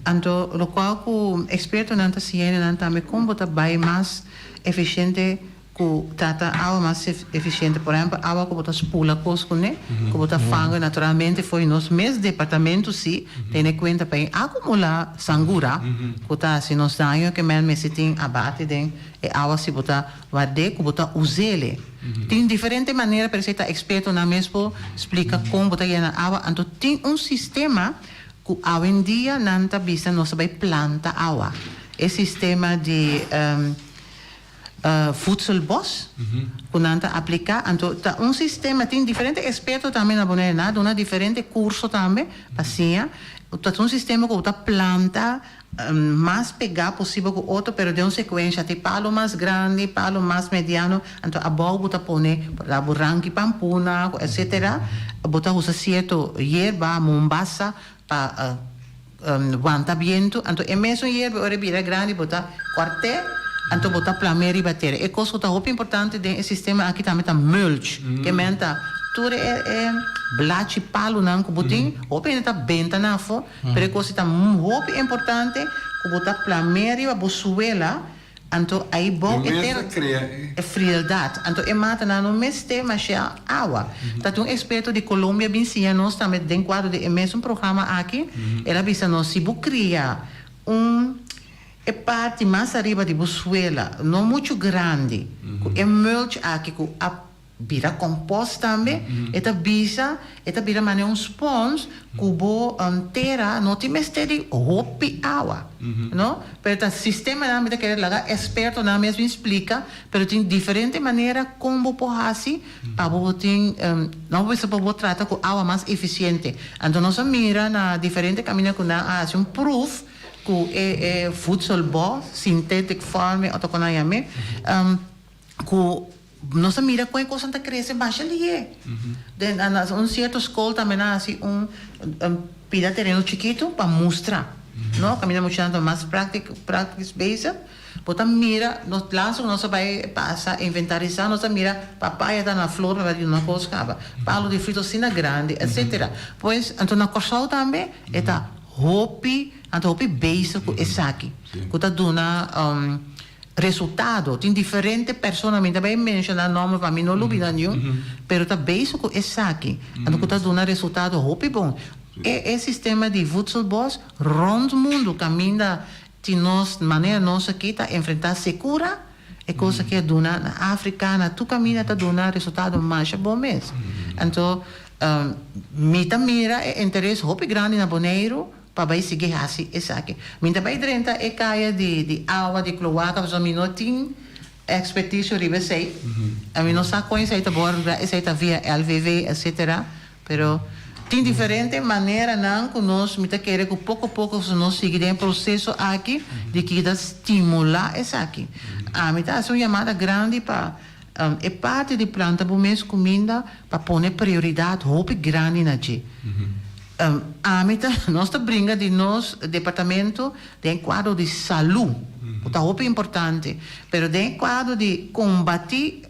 Anto lokual ku ekspertonan ta siña nan tambe kon bo ta bai mas efisiente ku trata awa mas efisiente. Por ehèmpel awa ku bo ta spula kos kuné, ku bo ta fanga naturalmente for di nos mes departamento si tene kuenta pa e akumulá sangura ku ta hasi nos daño ke men mester tin abate den e awa si bo ta ward'é ku bo ta us'é. Tin diferente manera pero esei ta expertonan mes por splica con bo ta yena awa. Anto tin un sistema cu awendia nan ta bisa nos ta bay planta awa. E sistema di voedselbos cu nan ta aplica. Anto ta un sistema, tin diferente experto tambe na Bonaire, nan a duna diferente curso tambe pa siña. Ta un sistema cu bo ta planta mas pegá posibel ku otro pero den un sekuensha tin palo mas grandi, palo mas mediano, anto abou bo ta pone por ta bo ranki pampuna ku etsetera, bo ta usa sierto yerba, mombasa, pa wanta bientu, anto e mesun yerba ora e bira grandi bo ta kòrt'é anto bo ta plam'é riba tera. E kos ku ta hopi importante den e sistema aki tambe ta mulch, ke men ta tur e blachi palunan ku bo tin hopi hende ta benta nan afó. Pero e cos ta hopi importante cu bo ta plamea riba bo suela, anto ahi bou e tera e frieldad, anto e matanan no mester masha awa. Ta un experto di Colombia bin siña nos tambe den cuadro di e mesun programa aki, el a bisa nos si bo cria un. E parti mas ariba di bo suela, no muchu grandi, ku e mulch aki ku a bira kompost tambe, e ta bisa, e ta bira manera un spons ku bo tera no tin mester di hopi awa, no? Pero ta sistemanan mi ta kere laga ekspertonan mes bin splika, pero tin diferente manera kon bo por hasi pa bo tin, no bo bisa pa bo trata ku awa mas efisiente. Anto nos a mira na diferente kaminda ku nan a hasi un proof ku e e voedselbos, synthetic farming ota kon nan yam'é, ku nos a mira kon e kosnan ta krese basha lihé. Den na un sierto skol tambe nan a hasi un pida tereno chikitu pa mustra, no, kaminda muchanan ta mas praktik praktisch bezig. Bo ta mira, nos laatste ku nos a bai pasa inventarisá nos a mira papaya ta na flor pa di una kos kaba, palo di fruta asina grandi, etcetera. Pues anto na Kòrsou tambe e ta. Hopi, nan ta hopi bezig ku esaki, ku ta duna resultado. Tin diferente persona, mi ta bai menshoná nòmber pa mi no lubidá niun, pero ta bezig ku esaki, anto ku ta duna resultado hopi bon. E e sistema di voedselbos rònt mundu kaminda tin nos, manera nos aki ta enfrentá sekura, e kos aki a duna na Afrika, na tur kaminda ta duna resultado masha bon mes. Anto Mi ta mira e interes hopi grandi na Boneiru pa bai sigui hasi esaki. Mi ta bai drenta e kaya di di awa di kloaka pasobra mi no tin ekspertisio riba esei. Mi no sa kon esei ta bòrda, esei ta via LVV etcetera. Pero tin diferente maneranan ku nos mi ta kere ku poko poko si nos sigui den e proseso aki di kida stimulá esaki. Ami ta hasi un yamada grandi pa E parti di planta bo mes kuminda pa pone prioridat hopi grandi na dje. Ami ta, nos ta bringa di nos departamento den kuadro di salú, ku ta hopi importante, pero den e kuadro di kombatí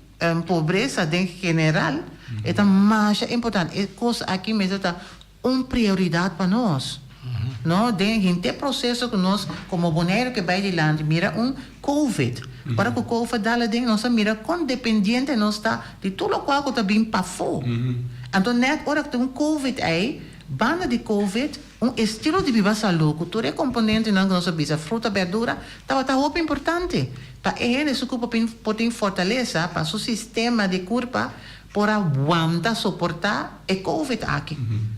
pobresa den general e ta masha importante. E kos aki mester ta un prioridat pa nos, no? Den henter proseso ku nos komo Boneiru ke bai dilanti, mira un Covid. Ora ku Covid dal aden nos a mira kon dependiente nos ta di tur lokual ku ta bin pafó. Anto nèt ora ku tin un Covid ei, banda di Covid, un estilo di biba salú ku tur e komponentenan ku nos a bisa, fruta, bèrdura, tabata hopi importante pa e hende su kurpa por tin fortalesa, pa su sistema di kurpa por a wanta, soportá e covid aki.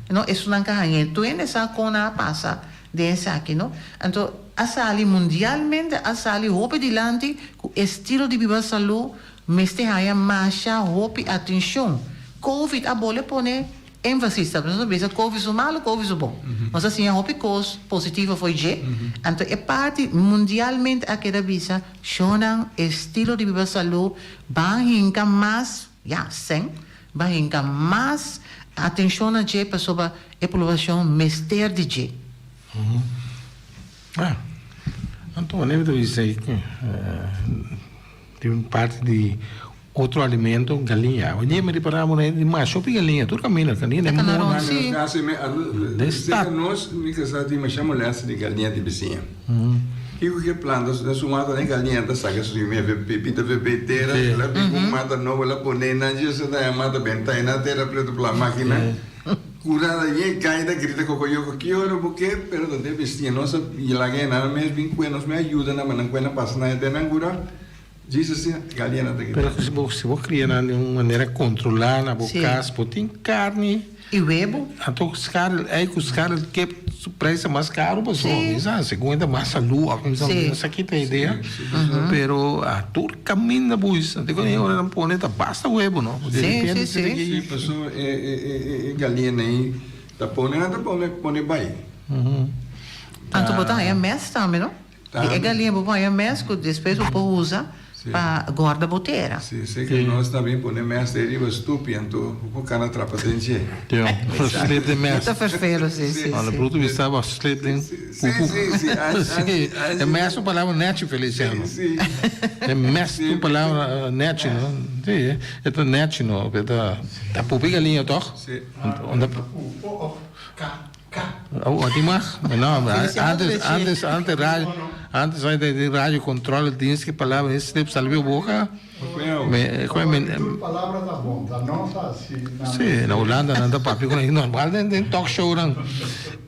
No, esunnan ka hañ'é. Tur hende sa kon nan a pasa den esaki, no? Anto, a sali mundialmente, a sali hopi dilanti ku estilo di biba salú mester haña masha hopi atenshon. Covid a bole pone énfasis, ta nos a bisa covid su malu, covid su bon. Nos a siña hopi kos positivo fo'i dje. Anto e parti mundialmente a keda bisa, shownan estilo di biba salú Ban hinka mas, ya, sèn, ban hinka mas atenshon na dje pasobra e poblashon mester di dje. Ah, anto wanneer mi ta bisa tin un parti di otro alimento, galiña. Hoy dia mi ripara bo na di masha hopi galiña, tur kaminda galiña den moda. Sí. Den stad. Nos mi kasa tin masha molestia di galiña di bisiña. Kiko ke planta den su mata den galiña ta saka su simia fe pipita fe be tera la bin ku mata nobo la pone nan dje sa ta mata ben tai na tera preto pla makina kurada ye gai ta grita kokoyoko ki ora bo ke pero ta den bestia nos a laga e nan mes bin kue nos mes ayuda nan pa nan kue nan pasa nan e den nan kura Jesus si galiña nan ta grita. Pero si bo si bo kria nan den un manera kontrola na bo kas bo tin karni. I webu. Anto skarel ei ku skarel kip su prijs ta mas karu pasobra mi sa segun e ta mas salu of mi sa mi no sa kita idea pero a tur kaminda buis anto ku e ora nan pone ta basta webu no Si pasobra e galiña ei ta pone nan ta pone pone bai. Anto bo ta haña mes tambe no. Di e galiña bo por haña mes ku despues bo por usa pa gorda bo tera. Si, si ku nos ta bin pone mes ei riba stupi anto bo por kana trapa den dje. Ja, slip den mes. E ta ferfelo, si, si, si. Ora bruto bisa bo slip den pupu. Si, si, si. E mes un palabra nechi, Feliciano. Si, si. E mes un palabra nechi, no? Si, e ta nechi, no? E ta pupi galiña, toch? Si. Pupu of ka. Oh, di mag? No, antes, antes, antes radio, antes hay de radio control dienst que palabra es slip salió boca. Me, me, palabra ta bon, ta no ta así. Sí, na Holanda nan ta papia con normal den, den talk show nan.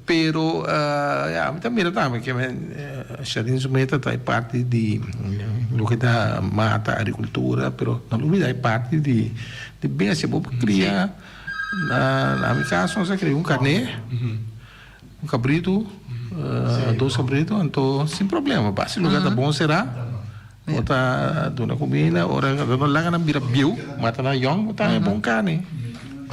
Pero, uh, ja, mi ta mira tambe que me, uh, Sharin su meta ta e parti di loke ta mata, agricultura, pero no lubida e parti di bestia. Bo por cria, na mi cas nos a cria un carne, un cabrito, dos cabrito, anto sin problema. Basta e lugar ta bon cera, bo ta duna cuminda, ora no laga nan bira bieu, mata nan yong, bo ta haña bon carne.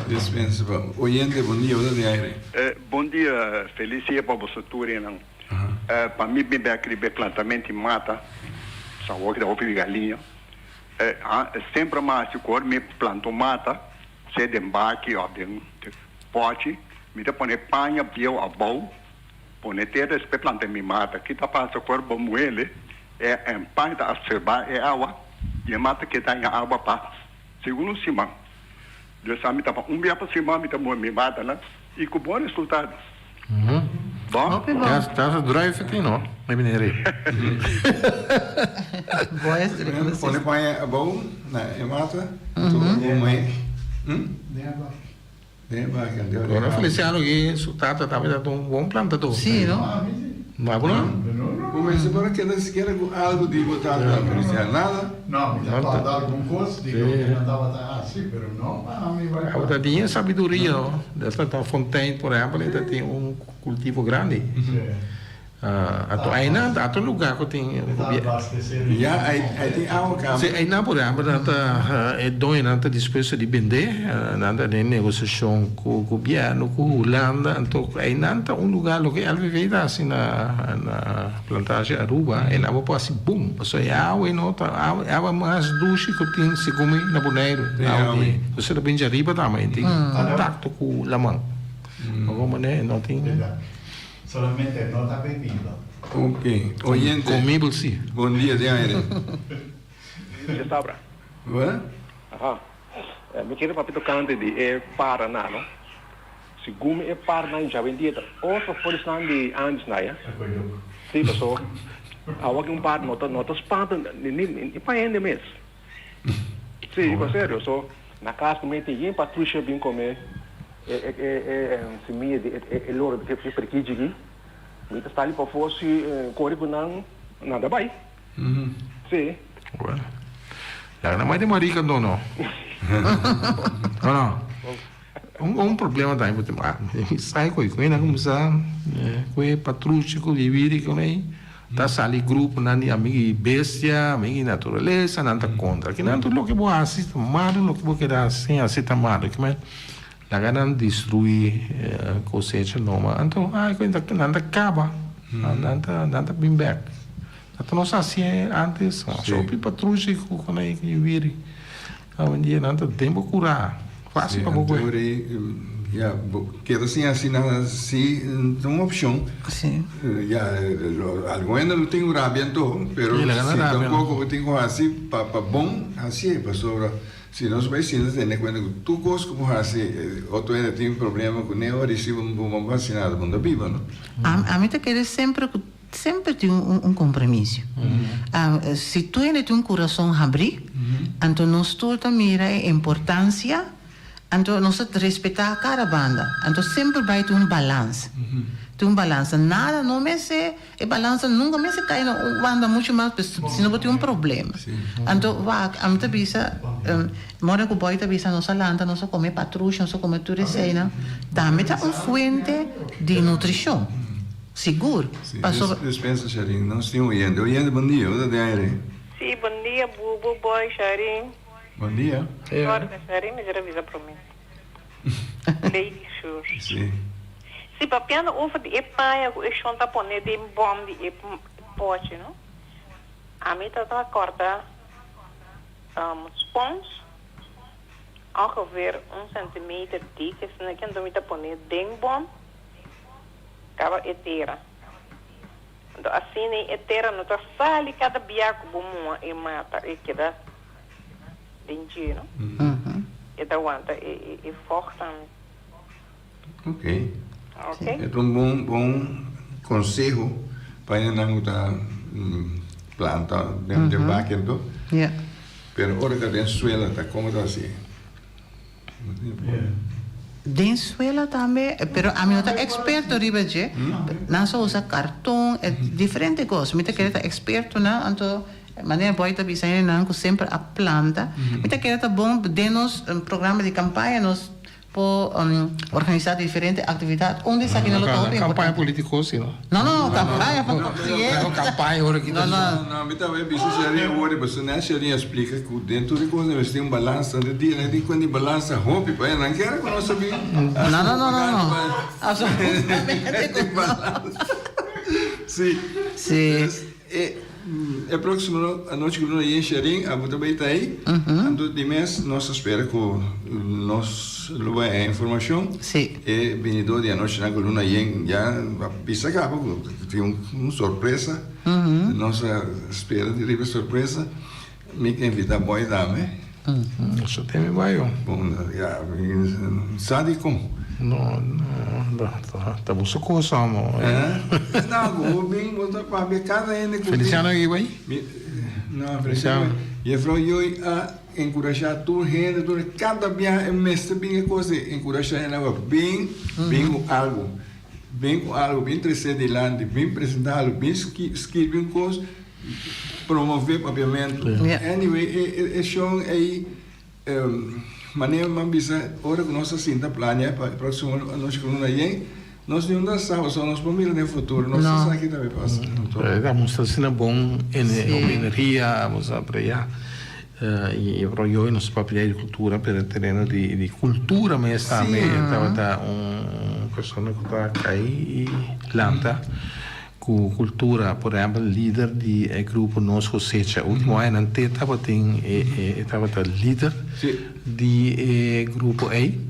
Dispensa pa oyente, bon dia, bo ta den aire. Bon dia, feliz dia pa boso tur enan. Pa mi bin bek riba e plantamento di mata, awor ki ta hopi di galiña, semper mi a hasi ku ora mi planta un mata, sea den baki òf den pòchi, mi ta pone paña bieu abou, pone tera despues planta mi mata. Ki ta pasa ku ora bo muele, e paña ta absorbá e awa i e mata keda haña awa pa segun un siman. Dios sa mi ta pa un bia pa siman mi ta muhe mi matanan i ku bon resultado. Bon. Hopi bon. Ta sa druif eti no, mi meneer ei. Boy es Bueno, pone paña abou na e mata, tur bo muhe. Den e baki. Den e baki, anto. Bueno, Feliciano aki su tata tambe ta un bon plantador. Si, no? Ma bo no? Bo mester por a keda sikiera ku algu di bo tata, Feliciano. Nada? No, mi ta kòrda algun kos di loke nan tabata hasi, pero no pa mi bai Tabata tin e sabiduria, no? Esta ta Fontein, por ehèmpel, e ta tin un kultivo grandi. Anto einan ta otro lugar ku tin. Ya, ei tin awa kaba. Si, einan por ehèmpel nan ta, e doñonan ta dispuesto di bende, nan ta den negosiashon ku gobièrnu, ku Hulanda, anto einan ta un lugar loke LVV ta hasi na na plantage Aruba, einan bo por hasi bum, pasobra e awa ei no ta awa, e awa mas dushi ku tin segun mi na Boneiru, awa di, pasobra ta bin djariba tambe, e tin kontakto ku laman, bo manera no tin. Solamente no ta bebido. Ok, oyente. Comibel si. Bon dia den aire. Dje sabra. Wè? Aha. Mi kere papia tocante di e paranan, no. Segun mi e paranan djawendia ta otro for di esnan di antes na ya. Si, paso awo aki un para no ta no ta spanta ni ni pa hende mes. Si, pa serio. So na cas ku mi tin yen patrucia bin come E e simia di e loro di e perkiji aki, mi ta sali pafó si kore ku nan, nan ta bai. Sí. Bueno. Laga nan bai den marica anto no. O no? Un problema tambe ku tin, mi sai ku e nan kuminsá ku e patruchi ku viviri ku ei, ta sali gruponan di amigu di bestia, amigu di naturalesa, nan ta kontra. Kinan tur loke bo hasi ta malu, loke bo keda sin hasi ta malu. Laga nan destruí kosecha noma. Anto ai ku nan ta kaba, nan ta nan ta bin bèk. Anto nos a hasié ántes, hopi patrushi ku kon ei ku wiri. Awendia nan ta den bo kurá, fásil pa bo kohe. Ya, bo keda sin hasi nada si ta un opshon. Ya, algun hende lo tin un rabia anto, pero si tampoko bo tin ku hasi pa bon hasié, pasobra Si nos bai sinta tene kuenta ku tur kos ku bo hasi, otro hende tin problema ku ne ora i si bo no bo hasi nada bo no ta biba no. Ami ta kere semper ku semper tin un kompromisio. Si tur hende tin un kurason habrí, anto nos tur ta mira e importansia, anto nos ta respetá kada banda. Anto semper bai tin un balans. Tin un balansa. Nada no mester. E balansa nunca mester cay na un banda mucho mas pues si no bo tin un problema. Anto wak ami ta bisa mora cu boy ta bisa nos a lanta nos a come patrushi nos a come tur eseynan tambe ta un fuente di nutricion sigur pasobra. Despensa Sharin nos tin oyente. Oyente bon dia bo ta den aire. Si bon dia bubu boy Sharin. Bon dia. Sorry Sharin mi ser a bisa prome. Lady Sure. Si. Si papiando over di e paña ku e shon ta pone den bòm di e pòchi no. Ami ta ta kòrta spons ongeveer un centimeter dik esaki anto mi ta pone den bòm kaba e tera. Anto asina e tera no ta sali kada bia ku bo muha e mata e keda den dje no. E ta wanta e vocht tambe. Ok. E ta un bon bon conseho pa hendenan ku ta planta den den baki anto. Pero ora ta den suela ta como ta hasi? Den suela tambe, pero ami no ta experto riba dje. Nan sa usa carton, diferente cos. Mi ta kere ta expertonan, anto manera Boy ta bisa hendenan cu semper a planta. Mi ta kere ta bon den nos programa di campaña nos por organisa diferente actividad. Un di esaki no lo ta hopi importante. Campaña politico si no? No, no, campaña pa presidente. No, campaña ora ki ta. No, no, mi ta bay bisa Sherlyn awor, pasobra net Sherlyn a splica cu den tur e cos mester tin un balansa. Anto dia nan tin cuenta di balansa hopi pa nan kier cu nos ta bin. No, no, no, no, no. Absolutamente cu no. Si. Si. E e próksimo anochi ku luna yen Sherin abo ta bai ta ei. Anto di mes nos ta spera ku nos lo bai haña informashon. Sí. E binidó di anochinan ku luna yen ya a bisa kaba ku tin un sorpresa. Nos a spera di riba e sorpresa. Mi ke invitá Boy tambe. Nos a teme bai yo. Bon, ya, mi sa dikon. No, no, ta boso kos amo. No, ku bo bin bo ta papia kada hende ku bin. Feliciano aki bai? No, Feliciano. Jefrou Joy a enkurashá tur hende, tur kada biaha e mester bin e kos di enkurashá hende pa bin, bin ku algu. Bin ku algu, bin tresé dilanti, bin presentá algu, bin skirbi un kos. Promove papiamentu. Anyway, e shon ei, manera mi a bisa, ora ku nos a sinta plania pa e próksimo anochi ku luna yen, nos niun ta sa pasobra nos por mira den futuro, nos no sa ki ta bai pasa. E ta mustra asina bon hopi energia, a mustra por allá. I e royo nos papia di agrikultura, pero e tereno di kultura mes tambe tabata un persona ku ta kai i lanta. Ku kultura, por ehèmpel lider di e grupo Nos Kosecha. Ultimo añanan te tabatin e tabata lider di e grupo ei.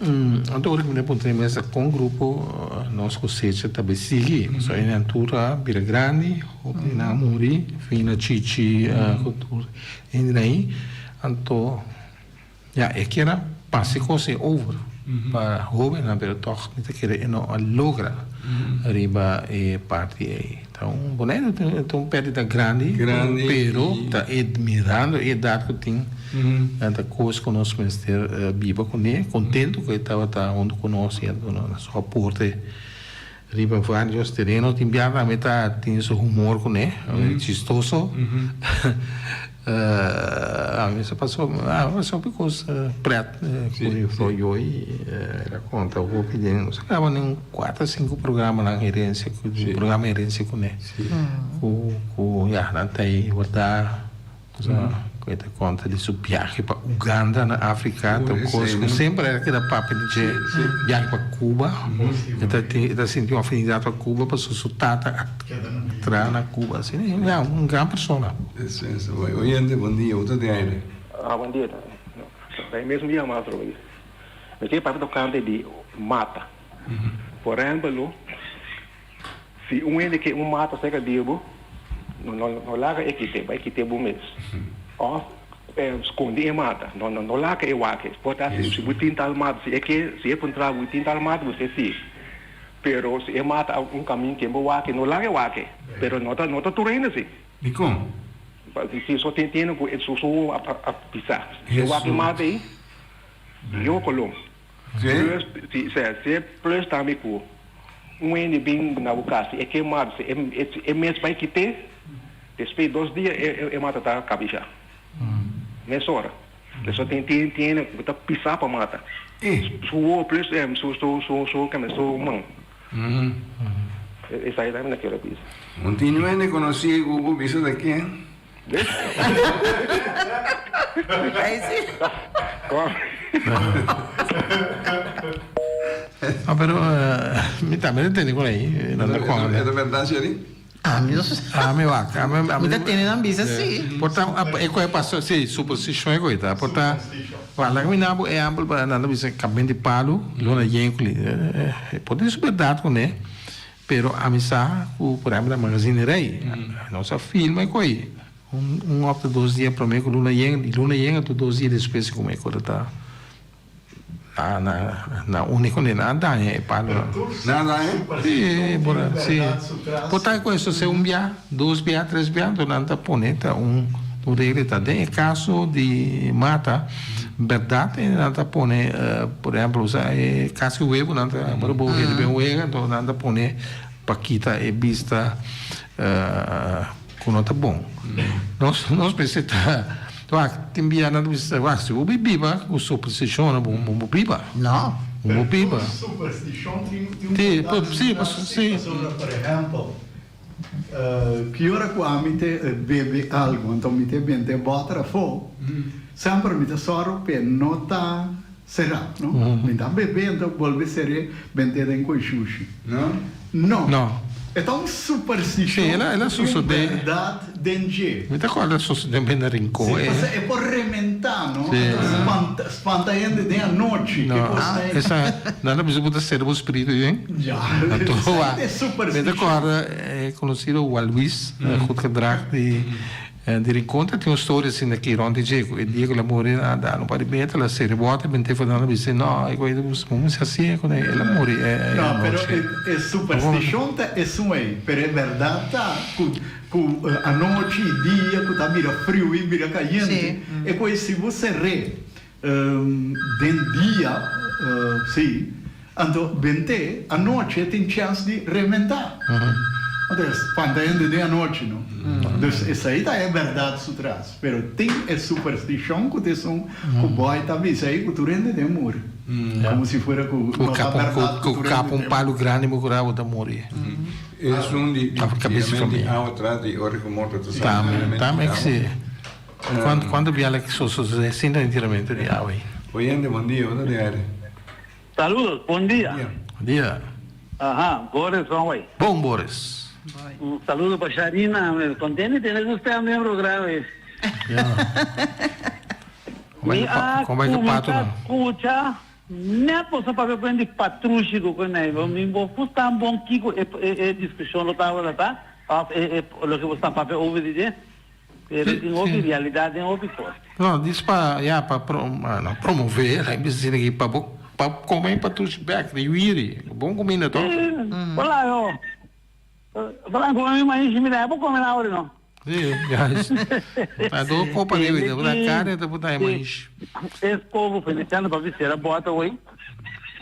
Anto ora ku mi ta puntra mi mes kon grupo Nos Kosecha ta bai sigui. Pasobra e nan tur a bira grandi, hopi di nan a muri, Fina, Chichi, ku tur hende ei. Anto. Ya, e kier a pasa e kos ei over pa hobennan, pero tòg mi ta kere e no a logra riba e parti ei. Ta un Boneiru ta un pèrdida grandi, pero ta e mirando e edat ku tin, ta kos ku nos mester biba kuné, kontentu ku e tabata huntu ku nos i a duna su aporte Riba varios tereno tin bia tambe ta tin su humor kuné, chistoso. A mi sa pasó, a pasó hopi kos pret ku Juffrouw Joy el a konta hopi den, nos a graba den kuater sinku programanan herensia, programa herensia kuné. Ku ku ya nan ta ei wardá. Ku e ta konta di su biahe pa Uganda na Afrika, ta un kos ku semper el a keda papia di dje, biahe pa Cuba, e ta e ta sinti un afinidat pa Cuba pasobra su tata a traha na Cuba, asina ya un gran persona. Despensa bai. Oyente bon dia, bo ta den aire. Ah bon dia ta e mesmo dia mas atrobe. Mi ke papia tokante di mata. Por ehempel Si un hende ke un mata serka di bo, no no laga e kite, bai kite bo mes. Òf skonde e mata, no no laga e wak. Por ta si bo tin tal mata, si e ke, si e puntra bo tin tal mata, bo se si. Pero si e mata a un kamin ke bo wak, no laga e wak. Pero no ta no ta tur hende si. Dikon? Si so tin hende ku su su a pisa. Si e wak e mata ei, yo kolon. Plus, si, sea, si plus tambe ku un hende bin na bo kas, si e ke mata, si e mes bai kit'é, despues dos dia e mata ta kabishá. Mesora. Eso tin tin tin hende ku ta pisá pa mata. Su wowo plus su su su su kende su man. Esaki tambe na kere bisa. Un tin hende konosí ku bo bisa ta ken? Ahí sí. No, pero mi tambe ta tende con ahí. Nan ta con. E ta verdad, Sherry? Ami no sa. Ami wak. Ami, ami. Mi ta tende nan bisa sí. Por ta, e koe paso, sí, superstition e koe ta. Por ta, wak, laga mi na bo ehempel pa nan ta bisa kaben di palu, luna yen ku li. Por tin su berdad kuné. Pero ami sa ku por ehempel na Magazine Rey, nos a filma e koe un un òf ta dos dia promé ku luna yen, di luna yen ato dos dia despues ku e kos ta na na na úniko ne nan a daña e palonan. Nan a daña? Sí, por sí. Por ta ku eso se un bia, dos bia, tres bia, anto nan ta pone ta un. Un regla ta den e kaso di mata bèrdat nan ta pone por ehèmpel usa e kaska di webu nan ta ora bo hende ben wega anto nan ta pone pa kita e bista ku no ta bon. Nos nos mester ta wak tin bia nan ta bisa wak si bo biba ku superstishonnan bo bo biba. No. Bo bo biba. Superstishon tin un bèrdat si pasobra por ehèmpel Ki ora ku ami te bebe algu, anto mi te benta e bòter afó, semper mi ta sòru p'e no ta será, no? Mi ta bebe, anto bolbe ser'é, bent'é den ku e shushi. No. No. E ta un superstishon Sí, el a, el a ku tin sosodé. bèrdat den dje. Mi ta kòrda a sosodé ben na Rincon, Sí, e. pasobra e por rementá, no? Sí. Anto spanta, spanta hende den anochi, ke No, kos ta ei? esa, nan ta bisa bo ta sera bo spiritu den. Ja, Anto, esei wa, ta e mi ta superstishon. kòrda e konosido Juan Luis Goedgedrag di di Rincon ta tin un storia asina aki rònt di dje, ku e dia ku el a muri nan a dal un par di beta, el a sera e bòter, bent'é for nan a bisa, no, e koe bo mester hasié kuné, el a muri e No, pero anochi. e e superstishon ta esun ei, pero e bèrdat ta ku ku anochi i dia ku ta bira friu i bira kayente, e koe si bo ser'é den dia, sí, anto bent'é anochi e tin chèns di rementá. Anto e spanta hende den anochi, no? Dus esei ta e bèrdat su tras. Pero tin e superstishon ku ta esun ku bòi ta bisa ei ku tur hende den muri. Komo si fuera ku no ta bèrdat ku Ku tur hende kapa un den muri. palu grandi bo ku rabo ta muri. Esun di Kabes di tiramentu di famia. awa tras di ora ku morto ta sali Tambe, tiramentu di tambe awa. si. Cuanto cuanto biaha cu sosode sinta den tiramento di awa ayi. Oyente, bon dia, bo ta den aire. Saludos, bon dia. Bon dia. Aha, Boris van Way. Bon Boris. Un saludo pa Sharina, me contento di tene cu usted den programa. Ja. Mi a Con bai cu pato cuminsa nan? scucha net boso papia cu di patrushi cu cu nee. Mi bo gusta bon kico e e discusion lo tabata ta of e e loke bo sta papia over di dje. Pero tin hopi realidad den hopi cos. No, dis pa, ya, pa no promove, la bisa asina aki, pa bo, pa come pa tushi bek di wiri. Bon cuminda toch? Sí, hola yo. Hola, come mi maishi, mi da, bo come na ori no. Sí, juist. Ta do copa riba, ta pota carne, ta pota e maishi. Es povo Feliciano pa bisera bota hoy.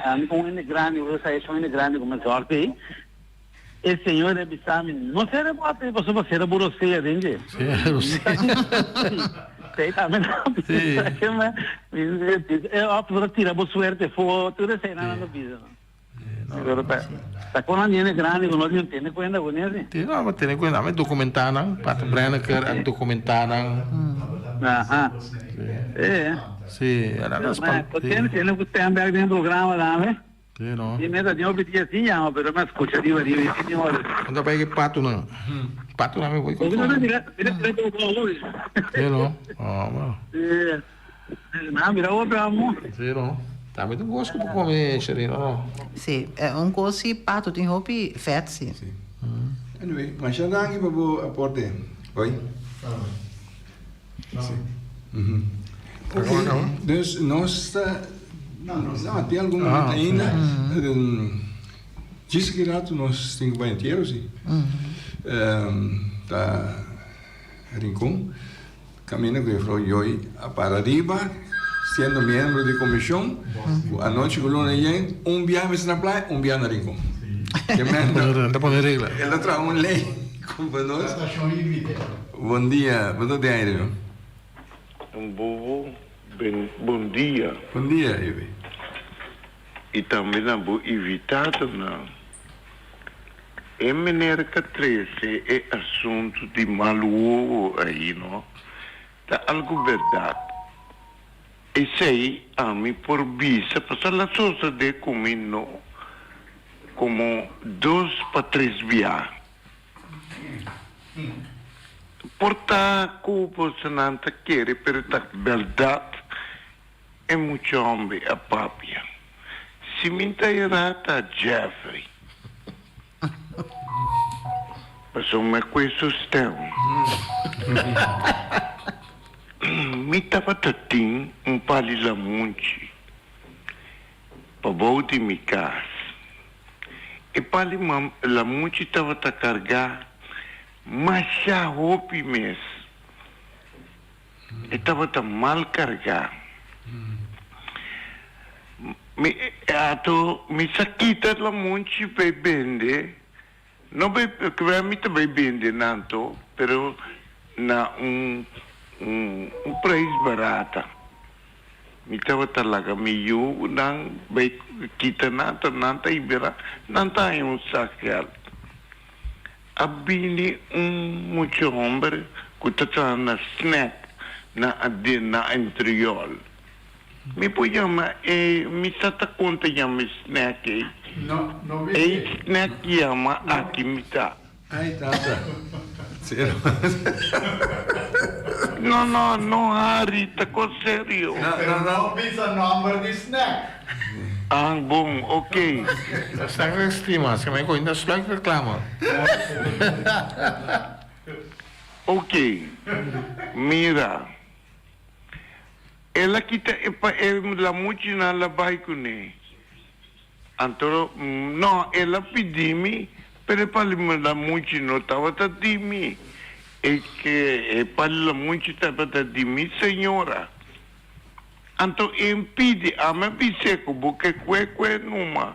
Ami con hende grandi, hoy sa es un hende grandi como zorg ei. E señor a bisa mi, No sera bo ape, pasobra sera bo rosea den dje. Sera rosea. Sí, tambe nan a bisa ke mi, e òf bo ta tira bo suerte afó, tur esei nan a bisa. Pero ta, ta kon nan hende grandi ku no tin tene kuenta ku esei. Sí, no, tene kuenta, ami dokumentá nan, Pater Brenneker a dokumentá nan. Aha. Sí. Sí, nan a span. Tene ku Stenberg den programa tambe. Sí, no. Mi meta tin hopi dia sin yama, pero mi a scucha riba riba e sin ora. Unda bai ki patunan? Patunan mi voy con. Sí, no. Ah, bueno. Sí. No, mira otro amo. Sí, no. Tambe tin cos cu por come, Sherina, no? Sí, un cos si patu tin hopi vet, sí. Sí. Anyway, masha danki pa bo aporte. Hoi. Sí. Ok, dus nos ta, no, tin algun momento ainda. Djis aki rato nos tin ku bai entiero, sí. Ta Rincon, kaminda ku juffrouw Joy a para riba, siendo miembro di komishon, ku anochi ku luna yen, un biaha mester na playa, un biaha na Rincon. Ta pone regla. El a traha un lei ku pa nos. Bon dia, bo ta den aire no? Bobo, bon dia. Bon dia, Ibi. I tambe na bo invitadonan. E meneer ka trese e asuntu di mal wowo ayi no, ta algu bèrdat. Esei ami por bisa pasobra la sosode ku mi no komo dos pa tres bia. Por ta ku bosonan ta kere, pero ta bèrdat e mucha homber a papia. Si mi ta erá ta Jeffrey. Pasobra mi a kue su stem. Mi tabata tin un pali lamunchi pabou di mi kas. E pali lamunchi tabata kargá masha hopi mes. E tabata mal kargá. Mi ato mi sa kita lamunchi p'e bende, no bai kibera mi ta bai bende nan to, pero na un un prijs barata. Mi tabata laga mi yunan bai kita nan, to nan ta ibera, nan ta haña un sak gèld. A bini un mucha homber cu ta traha na snack na aden na Antriol. Mi por yama e, mi sa ta con ta yama e snack ey. No, no E snack yama aki mi ta. Ay tata. No, no, no hari, ta cos serio. Pero no bisa nomber di snack. Ah, bon, ok. Snack ta estima, si mi coinda sluik reclama. Ok, mira. El a kita e pa e lamuchinan la bai kuné. Anto, no, el a pidi mi, pero e pali lamuchi no tabata di mi. E ke e pali lamuchi tabata di mi señora. Anto e pidi, ami a bis'é ku bo ke kue kue numa.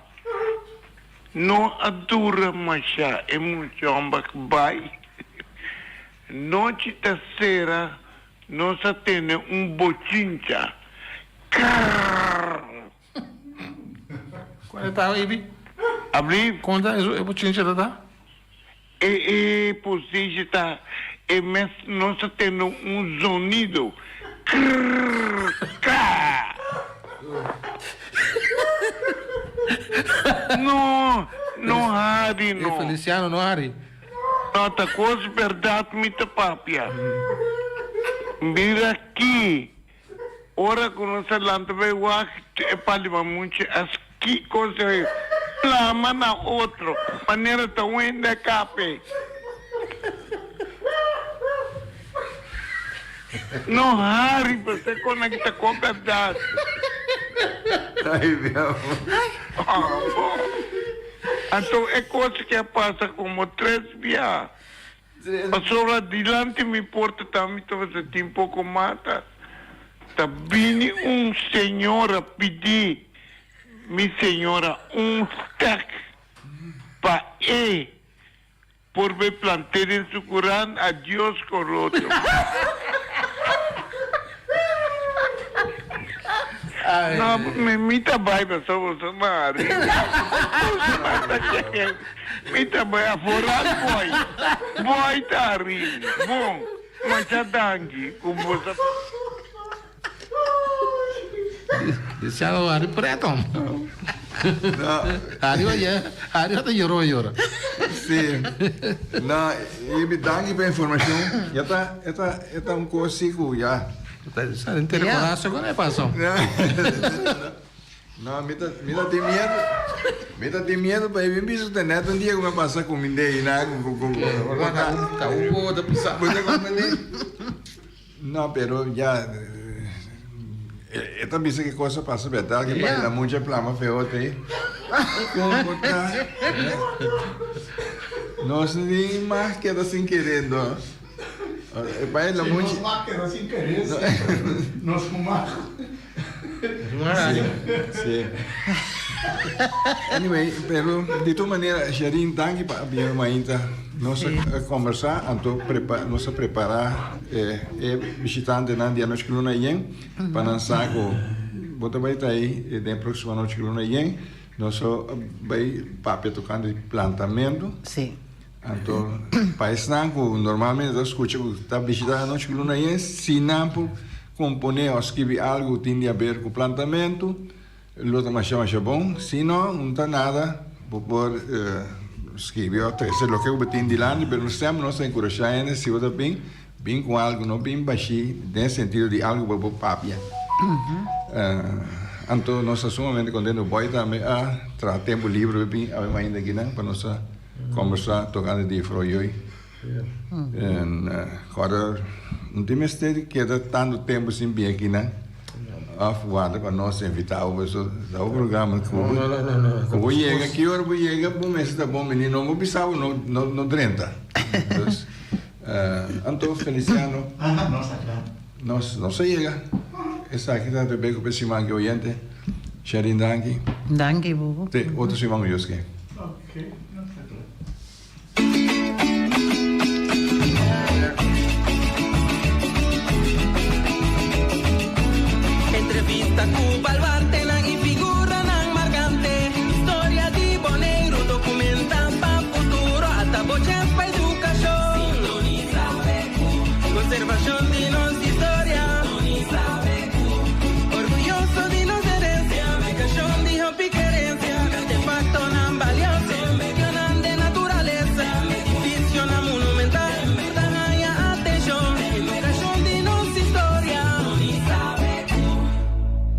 No a dura mashá e mucha hòmber bai. Nochi ta sera nos a tene un bochincha. Krrrr! Cuál e ta, Ibi? Abri. Conta e bochincha ta ta? E e positie ta e mes nos ta tende un zonido krrrr kra. No, no hari no. E Feliciano no hari. No ta cos berdad mi ta papia. Mira aki. Ora ku nos a lanta bai wak e palimamunchi a ski kos ei plama na otro manera ta un hende a kape. No hari pasobra e konekta ku bèrdat. Anto e kos ke a pasa komo tres bia. Pasobra dilanti mi porta ta mi tabata tin poko mata. Ta bini un señora pidi mi señora un stek pa e por bay plant'é den su kuran, adios koroto. No, mi mi ta bai pasobra boso mari. Boso mata cheke. Mi ta bai aforal boy. Boy ta rin. Bon, masha danki ku boso. Luciano hari preto. Hari wa ye, hari wa ta yoro yora. Sí. No, y mi danki pa informacion. Ya ta, eta, eta un cos si cu ya. Sa entero corazo con e paso. No, mi ta, mi ta tin miedo. Mi ta tin miedo pa e bin bisa te net un dia cu mi pasa cu mi ndei na cu cu cu. Ta un poco ta pisa. Bo ta comprende? No, pero ya e ta bisa ki cosa pasa berdad ke pa la mucha plama feote ei. Como ta? Nos ni mas keda sin kerendo. E pa la mucha. Nos mas keda sin kere, nos mas. Sí, sí. Anyway, pero di tur manera, Sherine, danki pa bini mainta. Nos a conversa, anto prepa, nos a prepara e, e bishitantenan di anochi ku luna yen, pa nan sa ku bo ta bai ta ei den e próximo anochi ku luna yen. Nos a bai papia tocante di plantamento. Sí. Anto, pa esnan ku normalmente ta skucha ku ta bishita anochi ku luna yen, si nan por komponé òf skibi algu ku tin di aber ku plantamentu, lo ta masha masha bon. Si no, no ta nada, bo por skibi òf trese loke ku bo tin dilanti, pero nos semper nos ta enkurashá hende si bo ta bin, bin ku algu, no bin bashí den sentido di algu pa bo papia. Anto nos ta sumamente kontentu. Boy tambe a traha tempu libre pa bin awe mainta akinan pa nos a Kombersá tokante di froyoi. En kòrda no tin mester di keda tantu tempu sin bin akinan òf warda pa nos invitá bo pasobra ta un programa ku ku bo yega ki ora bo yega bo mester ta bon bini no bo bisa bo no no drenta. Dus anto Feliciano. Nos nos a yega. Esaki ta Rebecca pa e siman aki oyente. Sherin danki. Danki Bubu. Te otro siman ku Dios ke. Entrevista cu balwaar.